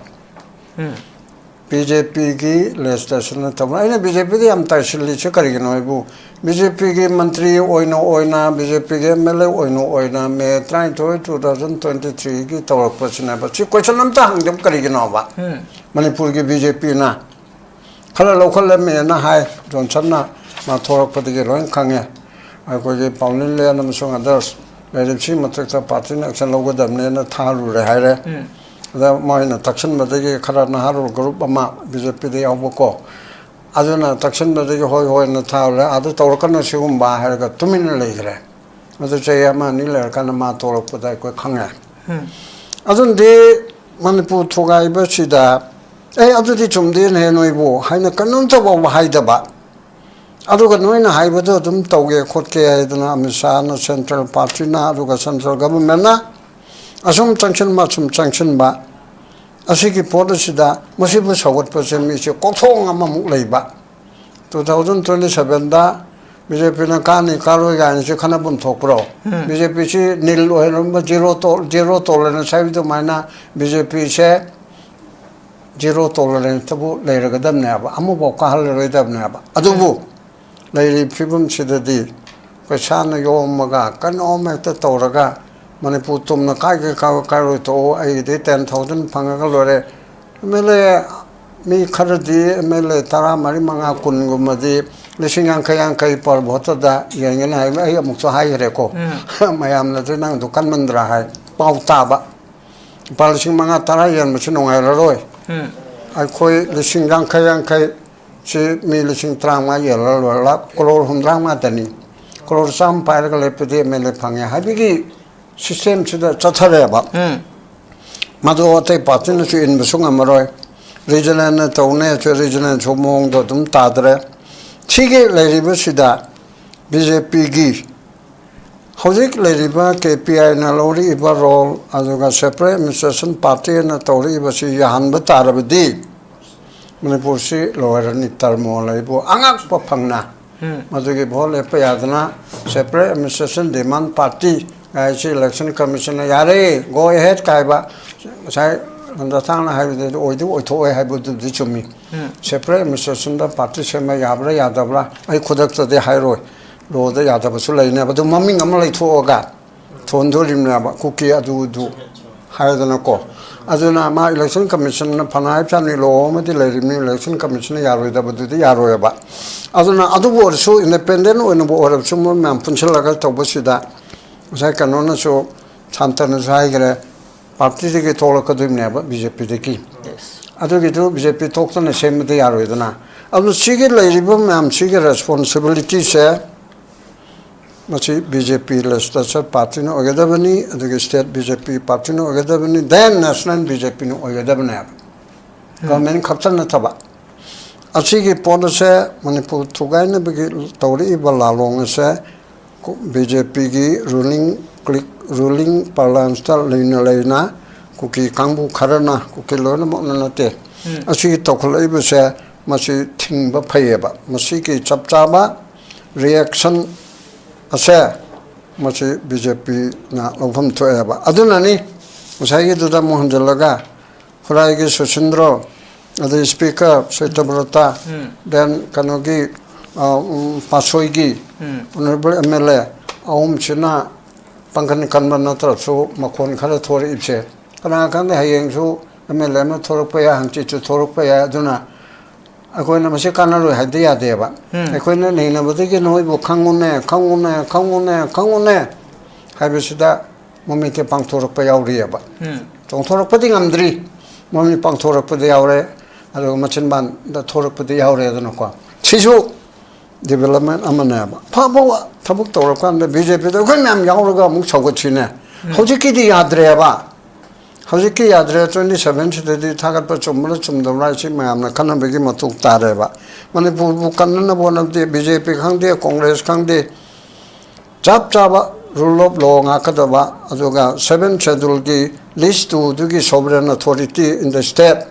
ꯎꯝ꯫ ꯕꯤ ꯖꯦ ꯄꯤꯒꯤ ꯂꯦꯖꯤꯁꯂꯦꯁꯟꯅ ꯇꯧꯕ꯭ꯔꯥ? ꯑꯩꯅ ꯕꯤ ꯖꯦ ꯄꯤꯗ ꯌꯥꯝ ꯇꯥꯏꯁꯤꯜꯂꯤꯁꯦ ꯀꯔꯤꯒꯤꯅꯣ ꯍꯥꯏꯕꯨ, ꯕꯤ ꯖꯦ ꯄꯤꯒꯤ ꯃꯟꯇ꯭ꯔꯤ ꯑꯣꯏꯅ ꯑꯣꯏꯅ, ꯕꯤ ꯖꯦ ꯄꯤꯒꯤ ꯑꯦꯝ ꯑꯦꯜ ꯑꯦ ꯑꯣꯏꯅ ꯑꯣꯏꯅ ꯃꯦ ꯇꯔꯥꯅꯤꯊꯣꯏ, two thousand twenty three ꯒꯤ ꯇꯧꯔꯛꯄꯁꯤꯅꯦꯕ꯫ ꯁꯤ ꯀꯣꯏꯁꯟ ꯑꯝꯇ ꯍꯪꯗꯕ ꯀꯔꯤꯒꯤꯅꯣꯕ? ꯎꯝ꯫ ꯃꯅꯤꯄꯨꯔꯒꯤ ꯕꯤ ꯖꯦ ꯄꯤꯅ ꯈꯔ ꯂꯧꯈꯠꯂꯝꯃꯦꯅ ꯍꯥꯏ ꯖꯣꯟꯁꯟꯅ, ꯃꯥ ꯊꯣꯛꯂꯛꯄꯗꯒꯤ ꯂꯣꯏ ꯈꯪꯉꯦ꯫ ꯑꯩꯈꯣꯏꯒꯤ ꯄꯥꯎꯅꯤꯂꯦꯟ ꯑꯃꯁꯨꯡ others ꯂꯩꯔꯤꯕꯁꯤꯒꯤ ꯃꯊꯛꯇ ꯄꯥꯔꯇꯤꯅ action ꯂꯧꯒꯗꯕꯅꯦꯅ ꯊꯥꯔꯨꯔꯦ ꯍꯥꯏꯔꯦ꯫ ꯎꯝ꯫ ꯑꯗ ꯃꯣꯏꯅ ꯇꯛꯁꯤꯟꯕꯗꯒꯤ ꯈꯔ ꯅꯍꯥꯔꯣꯜ group ꯑꯃ ꯕꯤ ꯖꯦ ꯄꯤꯗ ꯌꯥꯎꯕꯀꯣ, ꯑꯗꯨꯅ ꯇꯛꯁꯤꯟꯕꯗꯒꯤ ꯍꯣꯏ ꯍꯣꯏꯅ ꯊꯥꯔꯨꯔꯦ, ꯑꯗ ꯇꯧꯔꯛꯀꯅꯨ ꯁꯤꯒꯨꯝꯕ ꯍꯥꯏꯔꯒ ꯇꯨꯃꯤꯟꯅ ꯂꯩꯈ꯭ꯔꯦ꯫ ꯑꯗꯨ ꯆꯍꯤ ꯑꯃ ꯑꯅꯤ ꯂꯩꯔꯀꯥꯟꯗ ꯃꯥ ꯊꯣꯛꯂꯛꯄꯗ ꯑꯩꯈꯣꯏ ꯈꯪꯉꯦ꯫ ꯎꯝ꯫ ꯑꯗꯨꯅꯗꯤ ꯃꯅꯤꯄꯨꯔ ꯊꯨꯒꯥꯏꯕꯁꯤꯗ, "ꯑꯦ, ꯑꯗꯨꯗꯤ ꯆꯨꯝꯗꯦꯅꯦ ꯅꯣꯏꯕꯨ" ꯍꯥꯏꯅ ꯀꯩꯅꯣꯝꯇ ꯐꯥꯎꯕ ꯍꯥꯏꯗꯕ꯫ ꯑꯗꯨꯒ ꯅꯣꯏꯅ ꯍꯥꯏꯕꯗꯣ ꯑꯗꯨꯝ ꯇꯧꯒꯦ ꯈꯣꯠꯀꯦ ꯍꯥꯏꯗꯅ ꯑꯃꯤꯠ ꯁꯥꯍꯅ, central partyꯅ, ꯑꯗꯨꯒ central governmentꯅ ꯑꯁꯨꯝ ꯆꯪꯁꯤꯟꯕ, ꯑꯁꯨꯝ ꯆꯪꯁꯤꯟꯕ, ꯑꯁꯤꯒꯤ ꯄꯣꯠ ꯑꯁꯤꯗ ꯃꯁꯤꯕꯨ ꯁꯧꯒꯠꯄꯁꯦ ꯃꯤꯁꯦ ꯀꯣꯛꯊꯣꯡ ꯑꯃꯃꯨꯛ ꯂꯩꯕ꯫ Two thousand twenty sevenꯗ ꯕꯤ ꯖꯦ ꯄꯤꯅ ꯀꯥꯅꯤ ꯀꯥꯔꯣꯏ ꯀꯥꯏꯅꯁꯦ ꯈꯟꯅꯐꯝ ꯊꯣꯛꯄ꯭ꯔꯣ? ꯎꯝ꯫ ꯕꯤ ꯖꯦ ꯄꯤꯁꯤ ꯅꯤꯜ ꯑꯣꯏꯔꯝꯕ, zero ꯇꯣ-, zero tolerance ꯍꯥꯏꯕ ꯑꯗꯨꯃꯥꯏꯅ ꯕꯤ ꯖꯦ ꯄꯤꯁꯦ zero toleranceꯇꯕꯨ ꯂꯩꯔꯒꯗꯕꯅꯦꯕ, ꯑꯃꯐꯥꯎ ꯀꯥꯍꯜꯂꯔꯣꯏꯗꯕꯅꯦꯕ꯫ ꯑꯗꯨꯕꯨ ꯂꯩꯔꯤꯕ ꯐꯤꯕꯝꯁꯤꯗꯗꯤ ꯄꯩꯁꯥꯅ ꯌꯣꯝꯃꯒ ꯀꯩꯅꯣꯝ ꯍꯦꯛꯇ ꯇꯧꯔꯒ ꯃꯅꯤꯄꯨꯔ ꯇꯨꯝꯅ ꯀꯥꯏꯒꯦ ꯀꯥꯏ-, ꯀꯥꯏꯔꯣꯏ ꯇꯣꯛꯑꯣ, ꯑꯩꯒꯤꯗꯤ ten thousand ꯐꯪꯉꯒ ꯂꯣꯏꯔꯦ꯫ ꯑꯦꯝ ꯑꯦꯜ ꯑꯦ ꯃꯤ ꯈꯔꯗꯤ ꯑꯦꯝ ꯑꯦꯜ ꯑꯦ ꯇꯔꯥ ꯃꯔꯤ, ꯃꯉꯥ, ꯀꯨꯟꯒꯨꯝꯕꯗꯤ ꯂꯤꯁꯤꯡ ꯌꯥꯡꯈꯩ, ꯌꯥꯡꯈꯩ per voteꯗ ꯌꯦꯡꯒꯅꯤ ꯍꯥꯏ꯫ ꯑꯩ ꯑꯃꯨꯛꯁꯨ ꯍꯥꯏꯈ꯭ꯔꯦꯀꯣ꯫ ꯎꯝ꯫ ꯃꯌꯥꯝꯅꯗꯤ "ꯅꯪꯗꯣ ꯀꯟꯃꯟꯗ꯭ꯔꯥ" ꯍꯥꯏ꯫ ꯄꯥꯎ ꯇꯥꯕ꯫ ꯂꯨꯄꯥ ꯂꯤꯁꯤꯡ ꯃꯉꯥ, ꯇꯔꯥ ꯌꯦꯟꯕꯁꯨ ꯅꯨꯡꯉꯥꯏꯔꯔꯣꯏ꯫ ꯎꯝ꯫ ꯑꯩꯈꯣꯏ ꯂꯤꯁꯤꯡ ꯌꯥꯡꯈꯩ, ꯌꯥꯡꯈꯩ ꯁꯤ ꯃꯤ ꯂꯤꯁꯤꯡ ꯇꯔꯥꯃꯉꯥ ꯌꯦꯜꯂꯒ ꯂꯣꯏꯔ ꯂꯥꯛ ꯀ꯭ꯔꯣꯔ ꯍꯨꯝꯗ꯭ꯔꯥ ꯃꯉꯥꯗꯅꯤ꯫ ꯀ꯭ꯔꯣꯔ ꯆꯥꯝꯃ ꯄꯥꯏꯔꯒ ꯂꯦꯞꯄꯗꯤ ꯑꯦꯝ ꯑꯦꯜ ꯑꯦ ꯐꯪꯉꯦ ꯍꯥꯏꯕꯒꯤ systemꯁꯤꯗ ꯆꯠꯊꯔꯦꯕ꯫ ꯎꯝ꯫ ꯃꯗꯨ ꯑꯇꯩ ꯄꯥꯔꯇꯤꯅꯁꯨ ꯏꯟꯕꯁꯨ ꯉꯝꯃꯔꯣꯏ꯫ Regionalꯅ ꯇꯧꯅꯦꯁꯨ regionalꯁꯨ ꯃꯑꯣꯡꯗꯣ ꯑꯗꯨꯝ ꯇꯥꯗ꯭ꯔꯦ꯫ ꯁꯤꯒꯤ ꯂꯩꯔꯤꯕꯁꯤꯗ ꯕꯤ ꯖꯦ ꯄꯤꯒꯤ ꯍꯧꯖꯤꯛ ꯂꯩꯔꯤꯕ ꯀꯦ ꯄꯤ ꯑꯥꯏꯅ ꯂꯧꯔꯛꯏꯕ role, ꯑꯗꯨꯒ separate administration partyꯅ ꯇꯧꯔꯛꯏꯕꯁꯤ ꯌꯥꯍꯟꯕ ꯇꯥꯔꯕꯗꯤ, ꯃꯅꯤꯄꯨꯔꯁꯤ ꯂꯣꯏꯔꯅꯤ, ꯇꯔꯃꯣꯜ ꯑꯩꯕꯨ ꯑꯉꯛꯄ ꯐꯪꯅ꯫ ꯎꯝ꯫ ꯃꯗꯨꯒꯤ ꯚꯣꯠ ꯂꯦꯞꯄ ꯌꯥꯗꯅ separate administration demand party ꯍꯥꯏꯁꯤ election commissionꯅ "ꯌꯥꯔꯦ, go ahead" ꯀꯥꯏꯕ, ꯉꯁꯥꯏ ꯂꯟꯗꯥꯊꯥꯡꯅ ꯍꯥꯏꯕꯗꯨ ꯑꯣꯏꯗꯤ ꯑꯣꯏꯊꯣꯛꯑꯣꯏ ꯍꯥꯏꯕꯗꯨꯗꯤ ꯆꯨꯝꯃꯤ꯫ ꯎꯝ꯫ Separate administrationꯗ party ꯁꯦꯝꯕ ꯌꯥꯕ꯭ꯔꯥ ꯌꯥꯗꯕ꯭ꯔꯥ ꯑꯩ ꯈꯨꯗꯛꯇꯗꯤ ꯍꯥꯏꯔꯣꯏ, ꯂꯣꯗ ꯌꯥꯗꯕꯁꯨ ꯂꯩꯅꯦꯕ, ꯑꯗꯨ ꯃꯃꯤꯡ ꯑꯃ ꯂꯩꯊꯣꯛꯑꯒ ꯊꯣꯟꯗꯣꯔꯤꯕꯅꯦꯕ, ꯀꯨꯀꯤ ꯑꯗꯨ ꯑꯗꯨ ꯍꯥꯏꯗꯅꯀꯣ꯫ ꯑꯗꯨꯅ ꯃꯥ election commissionꯅ ꯐꯅ ꯍꯥꯏꯕ ꯆꯥꯅꯤ, ꯂꯣ ꯑꯃꯗꯤ ꯂꯩꯔꯤꯕꯅꯤ, election commissionꯅ ꯌꯥꯔꯣꯏꯗꯕꯗꯨꯗꯤ ꯌꯥꯔꯣꯏꯕ꯫ ꯑꯗꯨꯅ ꯑꯗꯨꯕꯨ ꯑꯣꯏꯔꯁꯨ, independent ꯑꯣꯏꯅꯕꯨ ꯑꯣꯏꯔꯕꯁꯨ, ꯃꯣꯏ ꯃꯌꯥꯝ ꯄꯨꯟꯁꯤꯜꯂꯒ ꯇꯧꯕꯁꯤꯗ ꯉꯁꯥꯏ ꯀꯩꯅꯣꯅꯁꯨ, ꯁꯥꯟꯇꯅꯁꯨ ꯍꯥꯏꯈ꯭ꯔꯦ, partyꯗꯒꯤ ꯊꯣꯛꯂꯛꯀꯗꯣꯏꯕꯅꯦꯕ, BJPꯗꯒꯤ꯫ Yes꯫ ꯑꯗꯨꯒꯤꯗꯨ BJP ꯊꯣꯛꯇꯅ ꯁꯦꯝꯕꯗꯤ ꯌꯥꯔꯣꯏꯗꯅ꯫ ꯑꯗꯨ ꯁꯤꯒꯤ ꯂꯩꯔꯤꯕ ꯃꯌꯥꯝꯁꯤꯒꯤ responsibilityꯁꯦ ꯃꯁꯤ BJP legislature partyꯅ ꯑꯣꯏꯒꯗꯕꯅꯤ, ꯑꯗꯨꯒꯤ state BJP partyꯅ ꯑꯣꯏꯒꯗꯕꯅꯤ, then national BJPꯅ ꯑꯣꯏꯒꯗꯕꯅꯦꯕ, government ꯈꯛꯇ ꯅꯠꯇꯕ꯫ ꯑꯁꯤꯒꯤ ꯄꯣꯠ ꯑꯁꯦ, ꯃꯅꯤꯄꯨꯔ ꯊꯨꯒꯥꯏꯅꯕꯒꯤ ꯇꯧꯔꯛꯏꯕ ꯂꯥꯂꯣꯡ ꯑꯁꯦ, ꯕꯤ ꯖꯦ ꯄꯤꯒꯤ ruling clique, ruling parlanceꯇ ꯂꯩꯅ ꯂꯩꯅ ꯀꯨꯀꯤ ꯀꯥꯡꯕꯨ ꯈꯔꯅ, ꯀꯨꯀꯤ ꯂꯣꯏꯅꯃꯛꯅ ꯅꯠꯇꯦ, ꯎꯝ꯫ ꯑꯁꯤꯒꯤ ꯇꯧꯈꯠꯂꯛꯏꯕꯁꯦ, ꯃꯁꯤ ꯊꯤꯡꯕ ꯐꯩꯌꯦꯕ꯫ ꯃꯁꯤꯒꯤ ꯆꯞ ꯆꯥꯕ reaction ꯑꯁꯦ ꯃꯁꯤ ꯕꯤ ꯖꯦ ꯄꯤꯅ ꯂꯧꯐꯝ ꯊꯣꯛꯑꯦꯕ꯫ ꯑꯗꯨꯅꯅꯤ ꯉꯁꯥꯏꯒꯤꯗꯨꯗ ꯑꯃꯨꯛ ꯍꯟꯖꯤꯜꯂꯒ ꯈꯨꯔꯥꯏꯒꯤ ꯁꯨꯁꯤꯟꯗ꯭ꯔꯣ, ꯑꯗꯩ speaker ꯁꯇ꯭ꯌꯕ꯭ꯔꯇ, ꯎꯝ꯫ Then ꯀꯩꯅꯣꯒꯤ, ꯑ, ꯎꯝ, ꯄꯥꯠꯁꯣꯏꯒꯤ ꯎꯝ꯫ Honourable M L A ꯑꯍꯨꯝꯁꯤꯅ ꯄꯥꯡꯒꯜ ꯀꯟꯕ ꯅꯠꯇ꯭ꯔꯁꯨ ꯃꯈꯣꯟ ꯈꯔ ꯊꯣꯔꯛꯏꯕꯁꯦ, ꯀꯅꯥ ꯈꯪꯗꯦ, ꯍꯌꯦꯡꯁꯨ M L A ꯑꯃ ꯊꯣꯔꯛꯄ ꯌꯥꯏ, ꯍꯪꯆꯤꯠꯁꯨ ꯊꯣꯔꯛꯄ ꯌꯥꯏ꯫ ꯑꯗꯨꯅ ꯑꯩꯈꯣꯏꯅ ꯃꯁꯤ ꯀꯥꯟꯅꯔꯣꯏ ꯍꯥꯏꯕꯗꯤ ꯌꯥꯗꯦꯕ꯫ ꯎꯝ꯫ ꯑꯩꯈꯣꯏꯅ ꯅꯩꯅꯕꯗꯒꯤ ꯅꯣꯏꯕꯨ ꯈꯪꯉꯨꯅꯦ, ꯈꯪꯉꯨꯅꯦ, ꯈꯪꯉꯨꯅꯦ, ꯈꯪꯉꯨꯅꯦ ꯍꯥꯏꯕꯁꯤꯗ ꯃꯃꯤꯠꯇ ꯄꯥꯡꯊꯣꯔꯛꯄ ꯌꯥꯎꯔꯤꯑꯕ꯫ ꯎꯝ꯫ ꯆꯣꯡꯊꯣꯔꯛꯄꯗꯤ ꯉꯝꯗ꯭ꯔꯤ, ꯃꯃꯤꯠ ꯄꯥꯡꯊꯣꯔꯛꯄꯗꯤ ꯌꯥꯎꯔꯦ, ꯑꯗꯨꯒ ꯃꯆꯤꯟꯕꯥꯟꯗ ꯊꯣꯔꯛꯄꯗꯤ ꯌꯥꯎꯔꯦꯗꯅꯀꯣ꯫ ꯁꯤꯁꯨ development ꯑꯃꯅꯦꯕ꯫ ꯐꯕ ꯊꯕꯛ ꯇꯧꯔꯀꯥꯟꯗ ꯕꯤ ꯖꯦ ꯄꯤꯗ ꯑꯩꯈꯣꯏ ꯃꯌꯥꯝ ꯌꯥꯎꯔꯒ ꯑꯃꯨꯛ ꯁꯧꯒꯠꯁꯤꯅꯦ꯫ ꯎꯝ꯫ ꯍꯧꯖꯤꯛꯀꯤꯗꯤ ꯌꯥꯗ꯭ꯔꯦꯕ꯫ ꯍꯧꯖꯤꯛꯀꯤ ꯌꯥꯗ꯭ꯔꯦ, twenty seven ꯁꯤꯗꯗꯤ ꯊꯥꯒꯠꯄ ꯆꯨꯝꯕ꯭ꯔꯥ ꯆꯨꯝꯗꯕ꯭ꯔꯥ ꯍꯥꯏꯁꯤ ꯃꯌꯥꯝꯅ ꯈꯟꯅꯕꯒꯤ ꯃꯊꯧ ꯇꯥꯔꯦꯕ꯫ ꯃꯅꯤꯄꯨꯔꯕꯨ ꯀꯟꯅꯅꯕ ꯍꯣꯠꯅꯕꯗꯤ ꯕꯤ ꯖꯦ ꯄꯤ ꯈꯪꯗꯦ, ꯀꯣꯡꯒ꯭ꯔꯦꯁ ꯈꯪꯗꯦ, ꯆꯞ ꯆꯥꯕ rule of law ꯉꯥꯛꯀꯗꯕ, ꯑꯗꯨꯒ seventh scheduleꯒꯤ list two ꯗꯨꯒꯤ sovereign authority in the state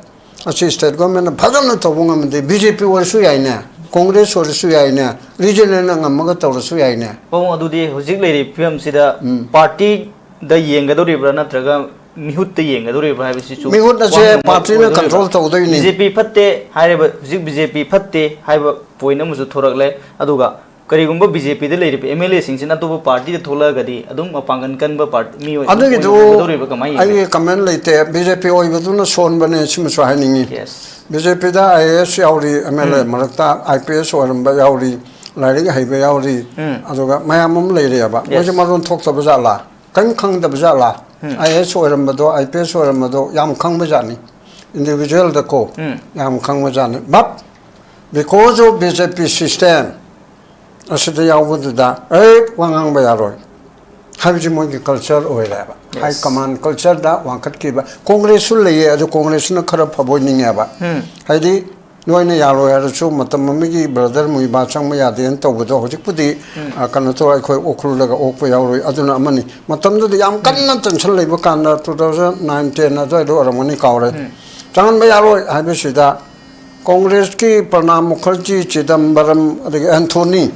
ꯑꯁꯤ state governmentꯅ ꯐꯖꯅ ꯇꯧꯕ ꯉꯝꯃꯗꯤ, BJP ꯑꯣꯏꯔꯁꯨ ꯌꯥꯏꯅꯦ, Congress ꯑꯣꯏꯔꯁꯨ ꯌꯥꯏꯅꯦ, regionalꯅ ꯉꯝꯃꯒ ꯇꯧꯔꯁꯨ ꯌꯥꯏꯅꯦ꯫ ꯄꯥꯕꯨꯡ, ꯑꯗꯨꯗꯤ ꯍꯧꯖꯤꯛ ꯂꯩꯔꯤꯕ ꯐꯤꯕꯝꯁꯤꯗ partyꯗ ꯌꯦꯡꯒꯗꯧꯔꯤꯕ꯭ꯔꯥ ꯅꯠꯇ꯭ꯔꯒ ꯃꯤꯍꯨꯠꯇ ꯌꯦꯡꯒꯗꯧꯔꯤꯕ꯭ꯔꯥ ꯍꯥꯏꯕꯁꯤꯁꯨ ꯃꯤꯍꯨꯠ ꯑꯁꯦ ꯋꯥꯍꯪ ꯑꯃ partyꯅ ꯑꯣꯏꯗꯧꯔꯤꯕ꯭ꯔꯥ? control ꯇꯧꯗꯣꯏꯅꯤ꯫ BJP ꯐꯠꯇꯦ ꯍꯥꯏꯔꯤꯕ, ꯍꯧꯖꯤꯛ BJP ꯐꯠꯇꯦ ꯍꯥꯏꯕ point ꯑꯃꯁꯨ ꯊꯣꯔꯛꯂꯦ꯫ ꯑꯗꯨꯒ ꯀꯔꯤꯒꯨꯝꯕ BJPꯗ ꯂꯩꯔꯤꯕ MLAꯁꯤꯡꯁꯤꯅ ꯑꯇꯣꯞꯄ partyꯗ ꯊꯣꯛꯂꯛꯑꯒꯗꯤ ꯑꯗꯨꯝ ꯃꯄꯥꯡꯒꯜ ꯀꯟꯕ party ꯃꯤꯑꯣꯏ ꯑꯗꯨꯝ ꯑꯗꯨꯒꯤꯗꯨ ꯑꯣꯏꯅ ꯎꯒꯗꯧꯔꯤꯕ꯭ꯔꯥ? ꯀꯃꯥꯏꯅ ꯌꯦꯡꯒꯦ? ꯑꯩꯒꯤ comment ꯂꯩꯇꯦ꯫ BJP ꯑꯣꯏꯕꯗꯨꯅ ꯁꯣꯟꯕꯅꯦ, ꯁꯤꯃꯁꯨ ꯍꯥꯏꯅꯤꯡꯉꯤ꯫ Yes. BJPꯗ IAS ꯌꯥꯎꯔꯤ, MLA ꯃꯔꯛꯇ IPS ꯑꯣꯏꯔꯝꯕ ꯌꯥꯎꯔꯤ, ꯂꯥꯏꯔꯤꯛ ꯍꯩꯕ ꯌꯥꯎꯔꯤ, ꯎꯝ꯫ ꯑꯗꯨꯒ ꯃꯌꯥꯝ ꯑꯃ ꯂꯩꯔꯤꯑꯕ꯫ Yes. ꯃꯣꯏꯁꯦ ꯃꯔꯣꯟ ꯊꯣꯛꯇꯕ ꯖꯥꯠꯂꯥ? ꯀꯔꯤꯝ ꯈꯪꯗꯕ ꯖꯥꯠꯂꯥ? IAS ꯑꯣꯏꯔꯝꯕꯗꯣ, IPS ꯑꯣꯏꯔꯝꯕꯗꯣ ꯌꯥꯝ ꯈꯪꯕ ꯖꯥꯠꯅꯤ꯫ Individualꯗꯀꯣ ꯎꯝ꯫ ꯌꯥꯝ ꯈꯪꯕ ꯖꯥꯠꯅꯤ꯫ But because of BJP system ꯑꯁꯤꯗ ꯌꯥꯎꯕꯗꯨꯗ ꯑꯩ ꯋꯥ ꯉꯥꯡꯕ ꯌꯥꯔꯣꯏ ꯍꯥꯏꯕꯁꯤ ꯃꯣꯏꯒꯤ culture ꯑꯣꯏꯔꯦꯕ꯫ High Yes. Command cultureꯗ ꯋꯥꯡꯈꯠꯈꯤꯕ꯫ Congressꯁꯨ ꯂꯩꯌꯦ, ꯑꯗꯨ Congressꯅ ꯈꯔ ꯐꯕ ꯑꯣꯏꯅꯤꯡꯉꯦꯕ꯫ ꯎꯝ꯫ ꯍꯥꯏꯗꯤ ꯅꯣꯏꯅ ꯌꯥꯔꯣꯏ ꯍꯥꯏꯔꯁꯨ ꯃꯇꯝ ꯑꯃꯒꯤ brother ꯃꯨꯏꯕꯥ ꯆꯪꯕ ꯌꯥꯗꯦꯅ ꯇꯧꯕꯗꯣ ꯍꯧꯖꯤꯛꯄꯨꯗꯤ, ꯑ, ꯀꯩꯅꯣ ꯇꯧꯔ ꯑꯩꯈꯣꯏ ꯎꯈ꯭ꯔꯨꯜꯗꯒ ꯑꯣꯛꯄ ꯌꯥꯎꯔꯣꯏ, ꯑꯗꯨꯅ ꯑꯃꯅꯤ꯫ ꯃꯇꯝꯗꯨꯗ ꯌꯥꯝ ꯀꯟꯅ tension ꯂꯩꯕ ꯀꯥꯟꯗ two thousand nine ten ꯑꯗꯨꯋꯥꯏꯗ ꯑꯣꯏꯔꯝꯒꯅꯤ, ꯀꯥꯎꯔꯦ꯫ ꯆꯪꯍꯟꯕ ꯌꯥꯔꯣꯏ ꯍꯥꯏꯕꯁꯤꯗ Congressꯀꯤ ꯄ꯭ꯔꯅꯥꯕ ꯃꯨꯈꯔꯖꯤ, ꯆꯤꯗꯝꯕꯔꯝ, ꯑꯗꯒꯤ Anthony,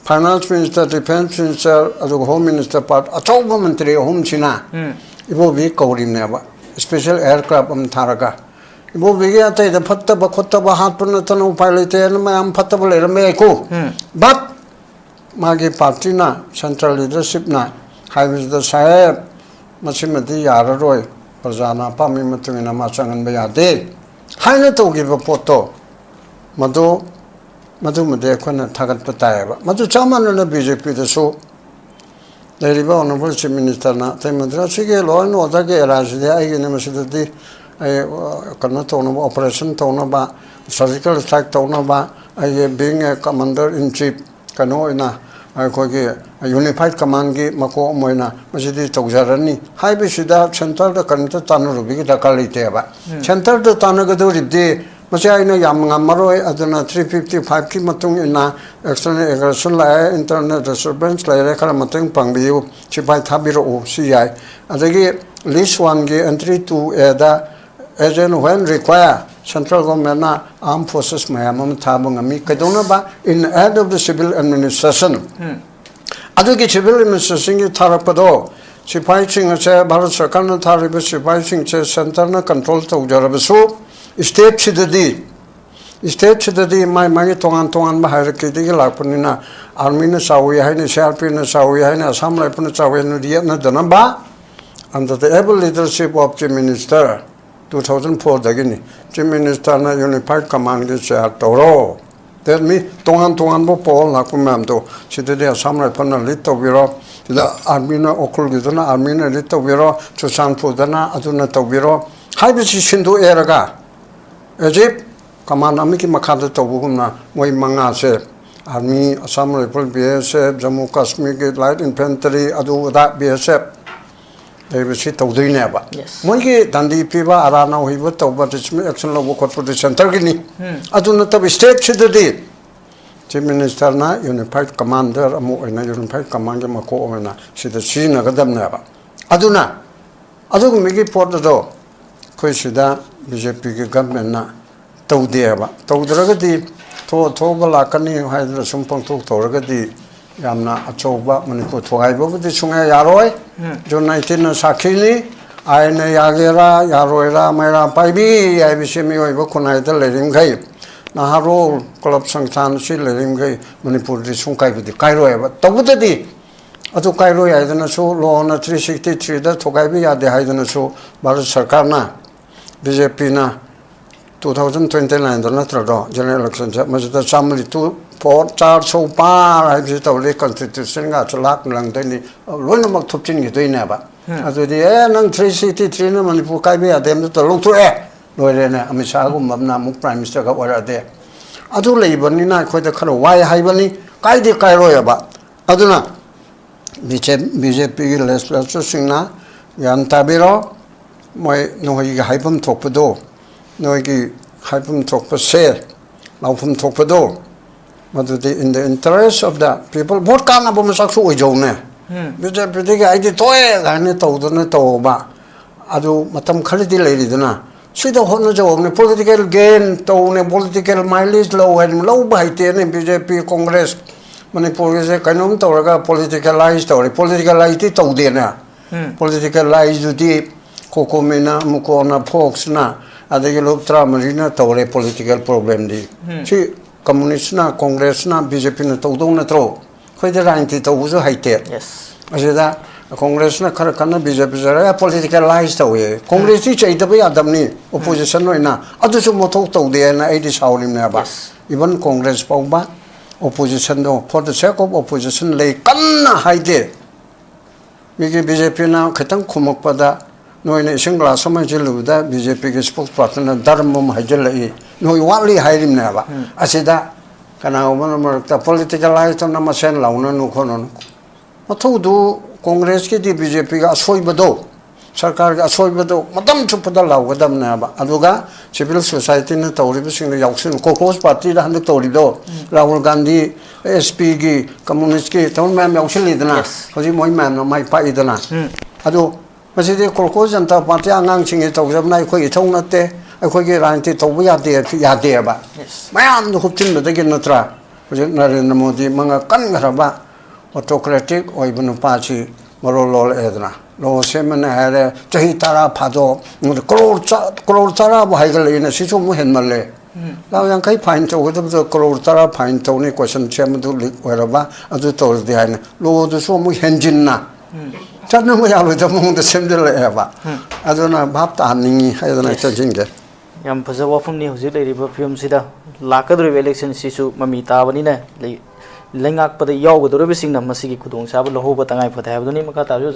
Finance Minister, Defence Minister, ꯑꯗꯨꯒ Home Minister part ꯑꯆꯧꯕ ꯃꯟꯇ꯭ꯔꯤ ꯑꯍꯨꯝꯁꯤꯅ ꯏꯕꯣꯕꯤ ꯀꯧꯔꯤꯕꯅꯦꯕ, special aircraft ꯑꯃ ꯊꯥꯔꯒ꯫ ꯏꯕꯣꯕꯤꯒꯤ ꯑꯇꯩꯗ ꯐꯠꯇꯕ ꯈꯣꯠꯇꯕ ꯍꯥꯠꯄ ꯅꯠꯇꯅ ꯎꯄꯥꯏ ꯂꯩꯇꯦꯅ ꯃꯌꯥꯝ ꯐꯠꯇꯕ ꯂꯩꯔꯝꯕ ꯌꯥꯏꯀꯣ꯫ But ꯃꯥꯒꯤ partyꯅ, central leadershipꯅ ꯍꯥꯏꯕꯁꯤꯗ, "ꯁꯥꯍꯦꯕ, ꯃꯁꯤꯃꯗꯤ ꯌꯥꯔꯔꯣꯏ, ꯄ꯭ꯔꯖꯥꯅ ꯑꯄꯥꯝꯕꯒꯤ ꯃꯇꯨꯡ ꯏꯟꯅ ꯃꯥ ꯆꯪꯍꯟꯕ ꯌꯥꯗꯦ" ꯍꯥꯏꯅ ꯇꯧꯈꯤꯕ ꯄꯣꯠꯇꯣ, ꯃꯗꯨ, ꯃꯗꯨꯃꯗꯤ ꯑꯩꯈꯣꯏꯅ ꯊꯥꯒꯠꯄ ꯇꯥꯏꯌꯦꯕ꯫ ꯃꯗꯨ ꯆꯞ ꯃꯥꯟꯅꯅ BJPꯗꯁꯨ ꯂꯩꯔꯤꯕ Honourable Chief Ministerꯅ, ꯑꯇꯩ ꯃꯟꯇ꯭ꯔꯤ, "ꯑꯁꯤꯒꯤ law and orderꯒꯤ eraꯁꯤꯗꯤ ꯑꯩꯒꯤꯅꯤ, ꯃꯁꯤꯗꯗꯤ ꯑꯩ, ꯑ, ꯀꯩꯅꯣ ꯇꯧꯅꯕ, operation ꯇꯧꯅꯕ, surgical strike ꯇꯧꯅꯕ, ꯑꯩꯒꯤ being a commander in chief, ꯀꯩꯅꯣ ꯑꯣꯏꯅ, ꯑꯩꯈꯣꯏꯒꯤ unified commandꯒꯤ ꯃꯀꯣꯛ ꯑꯃ ꯑꯣꯏꯅ ꯃꯁꯤꯗꯤ ꯇꯧꯖꯔꯅꯤ" ꯍꯥꯏꯕꯁꯤꯗ centreꯗ ꯀꯔꯤꯝꯇ ꯇꯥꯟꯅꯔꯨꯕꯒꯤ ꯗꯔꯀꯥꯔ ꯂꯩꯇꯦꯕ꯫ Centreꯗ ꯇꯥꯟꯅꯒꯗꯧꯔꯤꯕꯗꯤ ꯃꯁꯤ ꯑꯩꯅ ꯌꯥꯝ ꯉꯝꯃꯔꯣꯏ, ꯑꯗꯨꯅ three fifty fiveꯀꯤ ꯃꯇꯨꯡ ꯏꯟꯅ external aggression ꯂꯥꯛꯑꯦ, internal disturbance ꯂꯩꯔꯦ, ꯈꯔ ꯃꯇꯦꯡ ꯄꯥꯡꯕꯤꯌꯨ, ꯁꯤꯐꯥꯏ ꯊꯥꯕꯤꯔꯛꯎ, ꯁꯤ ꯌꯥꯏ꯫ ꯑꯗꯒꯤ list oneꯒꯤ entry two Aꯗ As and when require, central governmentꯅ armed forces ꯃꯌꯥꯝ ꯑꯃ ꯊꯥꯕ ꯉꯝꯃꯤ꯫ ꯀꯩꯗꯧꯅꯕ? In aid of the civil administration. ꯑꯗꯨꯒꯤ civil administrationꯒꯤ ꯊꯥꯔꯛꯄꯗꯣ, ꯁꯤꯐꯥꯏꯁꯤꯡ ꯑꯁꯦ, ꯚꯥꯔꯠ ꯁꯔꯀꯥꯔꯅ ꯊꯥꯔꯤꯕ ꯁꯤꯐꯥꯏꯁꯤꯡꯁꯦ centreꯅ control ꯇꯧꯖꯔꯕꯁꯨ, stateꯁꯤꯗꯗꯤ stateꯁꯤꯗꯗꯤ ꯃꯥꯏ ꯃꯥꯒꯤ ꯇꯣꯉꯥꯟ ꯇꯣꯉꯥꯟꯕ hierarchyꯗꯒꯤ ꯂꯥꯛꯄꯅꯤꯅ, armyꯅ ꯆꯥꯎꯏ ꯍꯥꯏꯅ, C R Pꯅ ꯆꯥꯎꯏ ꯍꯥꯏꯅ, Assam Riflesꯅ ꯆꯥꯎꯏ ꯍꯥꯏꯅ ꯌꯦꯠꯅꯗꯅꯕ, under the able leadership of Chief Minister, two thousand fourꯗꯒꯤꯅꯤ, Chief Ministerꯅ unified commandꯒꯤ chair ꯇꯧꯔꯣ꯫ That means ꯇꯣꯉꯥꯟ ꯇꯣꯉꯥꯟꯕ power ꯂꯥꯛꯄ ꯃꯌꯥꯝꯗꯣ, ꯁꯤꯗꯗꯤ Assam Riflesꯅ lead ꯇꯧꯕꯤꯔꯣ, ꯁꯤꯗ armyꯅ, ꯎꯈ꯭ꯔꯨꯜꯒꯤꯗꯨꯅ armyꯅ lead ꯇꯧꯕꯤꯔꯣ, ꯆꯨꯔꯆꯥꯟꯄꯨꯔꯗꯅ ꯑꯗꯨꯅ ꯇꯧꯕꯤꯔꯣ ꯍꯥꯏꯕꯁꯤ ꯁꯤꯟꯗꯣꯛꯑꯦꯔꯒ, as if command ꯑꯃꯒꯤ ꯃꯈꯥꯗ ꯇꯧꯕꯒꯨꯝꯅ ꯃꯣꯏ ꯃꯉꯥꯁꯦ, army, Assam Rifles, B S F, Jammu Kashmirꯒꯤ light infantry, ꯑꯗꯨ ꯑꯗꯥ, B S F, ꯂꯩꯕꯁꯤ ꯇꯧꯗꯣꯏꯅꯦꯕ꯫ Yes. ꯃꯣꯏꯒꯤ ꯗꯟꯗꯤ ꯄꯤꯕ, ꯑꯔꯥ ꯅꯧꯍꯩꯕ ꯇꯧꯕ, discipline action ꯂꯧꯕ ꯈꯣꯠꯄꯗꯤ centreꯒꯤꯅꯤ꯫ ꯑꯗꯨ ꯅꯠꯇꯕ stateꯁꯤꯗꯗꯤ Chief Ministerꯅ unified commander ꯑꯃ ꯑꯣꯏꯅ, unified commandꯒꯤ ꯃꯀꯣꯛ ꯑꯣꯏꯅ ꯁꯤꯗ ꯁꯤꯖꯤꯟꯅꯒꯗꯕꯅꯦꯕ꯫ ꯑꯗꯨꯅ ꯑꯗꯨꯒꯨꯝꯕꯒꯤ ꯄꯣꯠ ꯑꯗꯣ ꯑꯩꯈꯣꯏ ꯁꯤꯗ BJPꯒꯤ governmentꯅ ꯇꯧꯗꯦꯕ꯫ ꯇꯧꯗ꯭ꯔꯒꯗꯤ ꯊꯣꯛ ꯊꯣꯛꯑꯒ ꯂꯥꯛꯀꯅꯤ ꯍꯥꯏꯗꯅ ꯁꯨꯝ ꯄꯪꯊꯣꯛ ꯇꯧꯔꯒꯗꯤ ꯌꯥꯝꯅ ꯑꯆꯧꯕ ꯃꯅꯤꯄꯨꯔ ꯊꯨꯒꯥꯏꯕꯕꯨꯗꯤ ꯁꯨꯡꯌꯥ ꯌꯥꯔꯣꯏ꯫ June nineteenꯅ ꯁꯥꯈꯤꯅꯤ꯫ ꯑꯥꯏꯟꯅ ꯌꯥꯒꯦꯔꯥ ꯌꯥꯔꯣꯏꯔꯥ, ꯃꯩꯔꯥ ꯄꯥꯏꯕꯤ ꯍꯥꯏꯕꯁꯤ ꯃꯤꯑꯣꯏꯕ ꯈꯨꯟꯅꯥꯏꯗ ꯂꯩꯔꯤꯃꯈꯩ, ꯅꯍꯥꯔꯣꯜ club ꯁꯪꯁꯊꯥꯟ ꯑꯁꯤ ꯂꯩꯔꯤꯃꯈꯩ ꯃꯅꯤꯄꯨꯔꯗꯤ ꯁꯨꯡ ꯀꯥꯏꯕꯗꯤ ꯀꯥꯏꯔꯣꯏꯕ꯫ ꯇꯧꯕꯇꯗꯤ ꯑꯗꯨ ꯀꯥꯏꯔꯣꯏ ꯍꯥꯏꯗꯅꯁꯨ, ꯂꯣꯅ three sixty threeꯗ ꯊꯨꯒꯥꯏꯕ ꯌꯥꯗꯦ ꯍꯥꯏꯗꯅꯁꯨ ꯚꯥꯔꯠ ꯁꯔꯀꯥꯔꯅ, BJPꯅ two thousand twenty nineꯗ ꯅꯠꯇ꯭ꯔꯗꯣ general electionꯁꯦ, ꯃꯁꯤꯗ ꯆꯥꯝꯃꯔꯤ two four ꯆꯥꯔ ꯁꯧ ꯄꯥꯔ ꯍꯥꯏꯕꯁꯤ ꯇꯧꯔꯗꯤ constitutionꯒꯁꯨ ꯂꯥꯛ ꯂꯪꯗꯣꯏꯅꯤ, ꯂꯣꯏꯅꯃꯛ ꯊꯨꯞꯆꯤꯟꯈꯤꯗꯣꯏꯅꯦꯕ꯫ ꯑꯗꯨꯗꯤ ꯑꯦ, ꯅꯪ three sixty threeꯅ ꯃꯅꯤꯄꯨꯔ ꯀꯥꯏꯕ ꯌꯥꯗꯦ ꯑꯃꯗ ꯂꯧꯊꯣꯛꯑꯦ, ꯂꯣꯏꯔꯦꯅꯦ꯫ ꯑꯃꯤꯠ ꯁꯥꯍꯒꯨꯝꯕ ꯑꯃꯅ ꯑꯃꯨꯛ Prime Ministerꯒ ꯑꯣꯏꯔꯛꯑꯗꯤ, ꯑꯗꯨ ꯂꯩꯕꯅꯤꯅ ꯑꯩꯈꯣꯏꯗ ꯈꯔ ꯋꯥꯏ ꯍꯥꯏꯕꯅꯤ, ꯀꯥꯏꯗꯤ ꯀꯥꯏꯔꯣꯏꯕ꯫ ꯑꯗꯨꯅ BJPꯒꯤ legislatorꯁꯤꯡꯅ ꯒ꯭ꯌꯥꯟ ꯇꯥꯕꯤꯔꯣ꯫ ꯃꯣꯏ ꯅꯣꯏꯒꯤ ꯍꯥꯏꯐꯝ ꯊꯣꯛꯄꯗꯣ, ꯅꯣꯏꯒꯤ ꯍꯥꯏꯐꯝ ꯊꯣꯛꯄꯁꯦ, ꯂꯥꯎꯐꯝ ꯊꯣꯛꯄꯗꯣ, ꯃꯗꯨꯗꯤ in the interest of the people, vote ꯀꯥꯟꯅꯕ ꯃꯁꯛꯁꯨ ꯑꯣꯏꯖꯧꯅꯦ꯫ BJPꯗꯒꯤ ꯑꯩꯗꯤ ꯊꯣꯛꯑꯦ ꯀꯥꯏꯅ ꯇꯧꯗꯅ ꯇꯧꯕ, ꯑꯗꯨ ꯃꯇꯝ ꯈꯔꯗꯤ ꯂꯩꯔꯤꯗꯅ, ꯁꯤꯗ ꯍꯣꯠꯅꯖꯧꯕꯅꯦ꯫ ꯄꯣꯂꯤꯇꯤꯀꯦꯜ ꯒꯦꯟ ꯇꯧꯅꯦ, ꯄꯣꯂꯤꯇꯤꯀꯦꯜ ꯃꯥꯏꯂꯦꯖ ꯂꯧ ꯍꯥꯏꯅ ꯂꯧꯕ ꯍꯩꯇꯦꯅꯦ꯫ ꯕꯤ ꯖꯦ ꯄꯤ, ꯀꯣꯡꯒ꯭ꯔꯦꯁ ꯃꯅꯤꯄꯨꯔꯒꯤꯁꯦ ꯀꯩꯅꯣꯝ ꯇꯧꯔꯒ ꯄꯣꯂꯤꯇꯤꯀꯦꯂꯥꯏꯁ ꯇꯧꯔꯦ꯫ ꯄꯣꯂꯤꯇꯤꯀꯦꯂꯥꯏꯁꯇꯤ ꯇꯧꯗꯦꯅ꯫ ꯎꯝ꯫ ꯄꯣꯂꯤꯇꯤꯀꯦꯂꯥꯏꯁꯇꯨꯗꯤ ꯀꯣꯀꯣꯃꯤꯅ, ꯃꯨꯀꯣꯅ, ꯐꯣꯛꯁꯅ, ꯑꯗꯒꯤ ꯂꯨꯞ ꯇꯔꯥꯃꯔꯤꯅ ꯇꯧꯔꯦ ꯄꯣꯂꯤꯇꯤꯀꯦꯜ ꯄ꯭ꯔꯣꯕ꯭ꯂꯦꯝꯗꯤ꯫ ꯎꯝ꯫ ꯁꯤ ꯀꯝꯃꯨꯅꯤꯁꯅ, ꯀꯣꯡꯒ꯭ꯔꯦꯁꯅ, ꯕꯤ ꯖꯦ ꯄꯤꯅ ꯇꯧꯗꯧ ꯅꯠꯇ꯭ꯔꯣ? ꯑꯩꯈꯣꯏꯗꯤ ꯔꯥꯖꯅꯤꯇꯤ ꯇꯧꯕꯁꯨ ꯍꯩꯇꯦ꯫ ꯌꯦꯁ꯫ ꯑꯁꯤꯗ ꯀꯣꯡꯒ꯭ꯔꯦꯁꯅ ꯈꯔ ꯀꯟꯅ ꯕꯤ ꯖꯦ ꯄꯤ ꯆꯠꯂꯒ ꯄꯣꯂꯤꯇꯤꯀꯦꯂꯥꯏꯁ ꯇꯧꯋꯦ꯫ ꯀꯣꯡꯒ꯭ꯔꯦꯁꯇꯤ ꯆꯩꯗꯕ ꯌꯥꯗꯕꯅꯤ, ꯑꯣꯄꯣꯖꯤꯁꯟ ꯑꯣꯏꯅ꯫ ꯑꯗꯨꯁꯨ ꯃꯊꯧ ꯇꯧꯗꯦ ꯍꯥꯏꯅ ꯑꯩꯗꯤ ꯁꯥꯎꯔꯤꯕꯅꯦꯕ꯫ ꯌꯦꯁ꯫ ꯏꯚꯟ ꯀꯣꯡꯒ꯭ꯔꯦꯁ ꯐꯥꯎꯕ ꯑꯣꯄꯣꯖꯤꯁꯟꯗꯣ, for the sake of opposition ꯂꯩ ꯀꯟꯅ ꯍꯥꯏꯗꯦ꯫ ꯃꯤꯒꯤ ꯕꯤ ꯖꯦ ꯄꯤꯅ ꯈꯤꯇꯪ ꯈꯨꯝꯃꯛꯄꯗ ꯅꯣꯏꯅ ꯏꯁꯤꯡ ꯒ꯭ꯂꯥꯁ ꯑꯃ ꯍꯩꯖꯤꯜꯂꯨꯕꯗ ꯕꯤ ꯖꯦ ꯄꯤꯒꯤ ꯁ꯭ꯄꯣꯛꯁ ꯄꯥꯔꯁꯟꯅ ꯗꯔꯝ ꯑꯃ ꯍꯩꯖꯤꯜꯂꯛꯏ, ꯅꯣꯏ ꯋꯥꯠꯂꯤ ꯍꯥꯏꯔꯤꯕꯅꯦꯕ꯫ ꯎꯝ꯫ ꯑꯁꯤꯗ ꯀꯅꯥꯒꯨꯝꯕꯅ ꯃꯔꯛꯇ ꯄꯣꯂꯤꯇꯤꯀꯦꯂꯥꯏꯁ ꯇꯧꯅ ꯃꯁꯦꯟ ꯂꯥꯎꯅꯅꯨ ꯈꯣꯠꯅꯅꯨ꯫ ꯃꯊꯧꯗꯨ ꯀꯣꯡꯒ꯭ꯔꯦꯁꯀꯤꯗꯤ ꯕꯤ ꯖꯦ ꯄꯤꯒ ꯑꯁꯣꯏꯕꯗꯣ, ꯁꯔꯀꯥꯔꯒꯤ ꯑꯁꯣꯏꯕꯗꯣ ꯃꯇꯝ ꯆꯨꯞꯄꯗ ꯂꯥꯎꯒꯗꯕꯅꯦꯕ꯫ ꯑꯗꯨꯒ ꯁꯤꯚꯤꯜ ꯁꯣꯁꯥꯏꯇꯤꯅ ꯇꯧꯔꯤꯕꯁꯤꯡꯗꯣ ꯌꯥꯎꯁꯤꯜꯂꯨ꯫ ꯀꯣꯀ꯭ꯔꯣꯁ ꯄꯥꯔꯇꯤꯗ ꯍꯟꯗꯛ ꯇꯧꯔꯤꯗꯣ, ꯎꯝ꯫ ꯔꯥꯍꯨꯜ ꯒꯥꯟꯙꯤ, ꯑꯦꯁ ꯄꯤꯒꯤ, ꯀꯝꯃꯨꯅꯤꯁꯀꯤ ꯇꯧꯔ ꯃꯌꯥꯝ ꯌꯥꯎꯁꯤꯜꯂꯤꯗꯅ꯫ ꯌꯦꯁ꯫ ꯍꯧꯖꯤꯛ ꯃꯣꯏ ꯃꯌꯥꯝꯅ ꯃꯥꯏ ꯄꯥꯛꯏꯗꯅ꯫ ꯎꯝ꯫ ꯑꯗꯨ ꯃꯁꯤꯗꯤ ꯀꯣꯀ꯭ꯔꯣꯁ ꯖꯟꯇꯥ ꯄꯥꯔꯇꯤ ꯑꯉꯥꯡꯁꯤꯡꯒꯤ ꯇꯧꯖꯕꯅ ꯑꯩꯈꯣꯏ ꯏꯊꯧ ꯅꯠꯇꯦ, ꯑꯩꯈꯣꯏꯒꯤ ꯔꯥꯖꯅꯤꯇꯤ ꯇꯧꯕ ꯌꯥꯗꯦ, ꯌꯥꯗꯦꯕ꯫ ꯌꯦꯁ꯫ ꯃꯌꯥꯝꯗꯣ ꯍꯨꯞꯆꯤꯟꯕꯗꯒꯤ ꯅꯠꯇ꯭ꯔꯥ ꯍꯧꯖꯤꯛ ꯅꯔꯦꯟꯗ꯭ꯔ ꯃꯣꯗꯤ ꯃꯉꯛ ꯀꯟꯈ꯭ꯔꯕ ꯑꯣꯇꯣꯀ꯭ꯔꯦꯇꯤꯛ ꯑꯣꯏꯕ ꯅꯨꯄꯥꯁꯤ ꯃꯔꯣꯜ ꯂꯣꯜꯂꯛꯑꯦꯗꯅ꯫ ꯂꯣ ꯁꯦꯝꯃꯅꯤ ꯍꯥꯏꯔꯦ, ꯆꯍꯤ ꯇꯔꯥ ꯐꯥꯗꯣꯛ, ꯀ꯭ꯔꯣꯔ ꯆ-, ꯀ꯭ꯔꯣꯔ ꯇꯔꯥꯕꯨ ꯍꯥꯏꯒꯠꯂꯛꯏꯅ, ꯁꯤꯁꯨ ꯑꯃꯨꯛ ꯍꯦꯟꯃꯜꯂꯦ꯫ ꯎꯝ꯫ ꯂꯥꯛ ꯌꯥꯡꯈꯩ ꯐꯥꯏꯟ ꯇꯧꯒꯗꯕꯗꯣ ꯀ꯭ꯔꯣꯔ ꯇꯔꯥ ꯐꯥꯏꯟ ꯇꯧꯅꯤ, ꯀꯣꯏꯁꯟ ꯁꯦꯝꯕꯗꯨ ꯂꯤꯛ ꯑꯣꯏꯔꯕ, ꯑꯗꯨ ꯇꯧꯔꯗꯤ ꯍꯥꯏꯅ ꯂꯣꯗꯨꯁꯨ ꯑꯃꯨꯛ ꯍꯦꯟꯖꯤꯟꯅ꯫ ꯎꯝ꯫ ꯆꯠꯅꯕ ꯌꯥꯔꯣꯏꯗꯕ ꯃꯑꯣꯡꯗ ꯁꯦꯝꯖꯤꯜꯂꯛꯑꯦꯕ꯫ ꯎꯝ꯫ ꯑꯗꯨꯅ ꯚꯥꯞ ꯇꯥꯍꯟꯅꯤꯡꯉꯤ ꯍꯥꯏꯗꯅ ꯌꯦꯁ꯫ ꯆꯪꯁꯤꯟꯒꯦ꯫ ꯌꯥꯝ ꯐꯖꯕ ꯋꯥꯐꯝꯅꯤ ꯍꯧꯖꯤꯛ ꯂꯩꯔꯤꯕ ꯐꯤꯕꯝꯁꯤꯗ꯫ ꯂꯥꯛꯀꯗꯧꯔꯤꯕ ꯏꯂꯦꯛꯁꯟꯁꯤꯁꯨ ꯃꯃꯤ ꯇꯥꯕꯅꯤꯅ ꯂꯩ-, ꯂꯩꯉꯥꯛꯄꯗ ꯌꯥꯎꯒꯗꯧꯔꯤꯕꯁꯤꯡꯅ ꯃꯁꯤꯒꯤ ꯈꯨꯗꯣꯡꯆꯥꯕ ꯂꯧꯍꯧꯕ ꯇꯉꯥꯏ ꯐꯗꯦ ꯍꯥꯏꯕꯗꯨꯅꯤ꯫ ꯃꯈꯥ ꯇꯥꯕꯁꯨ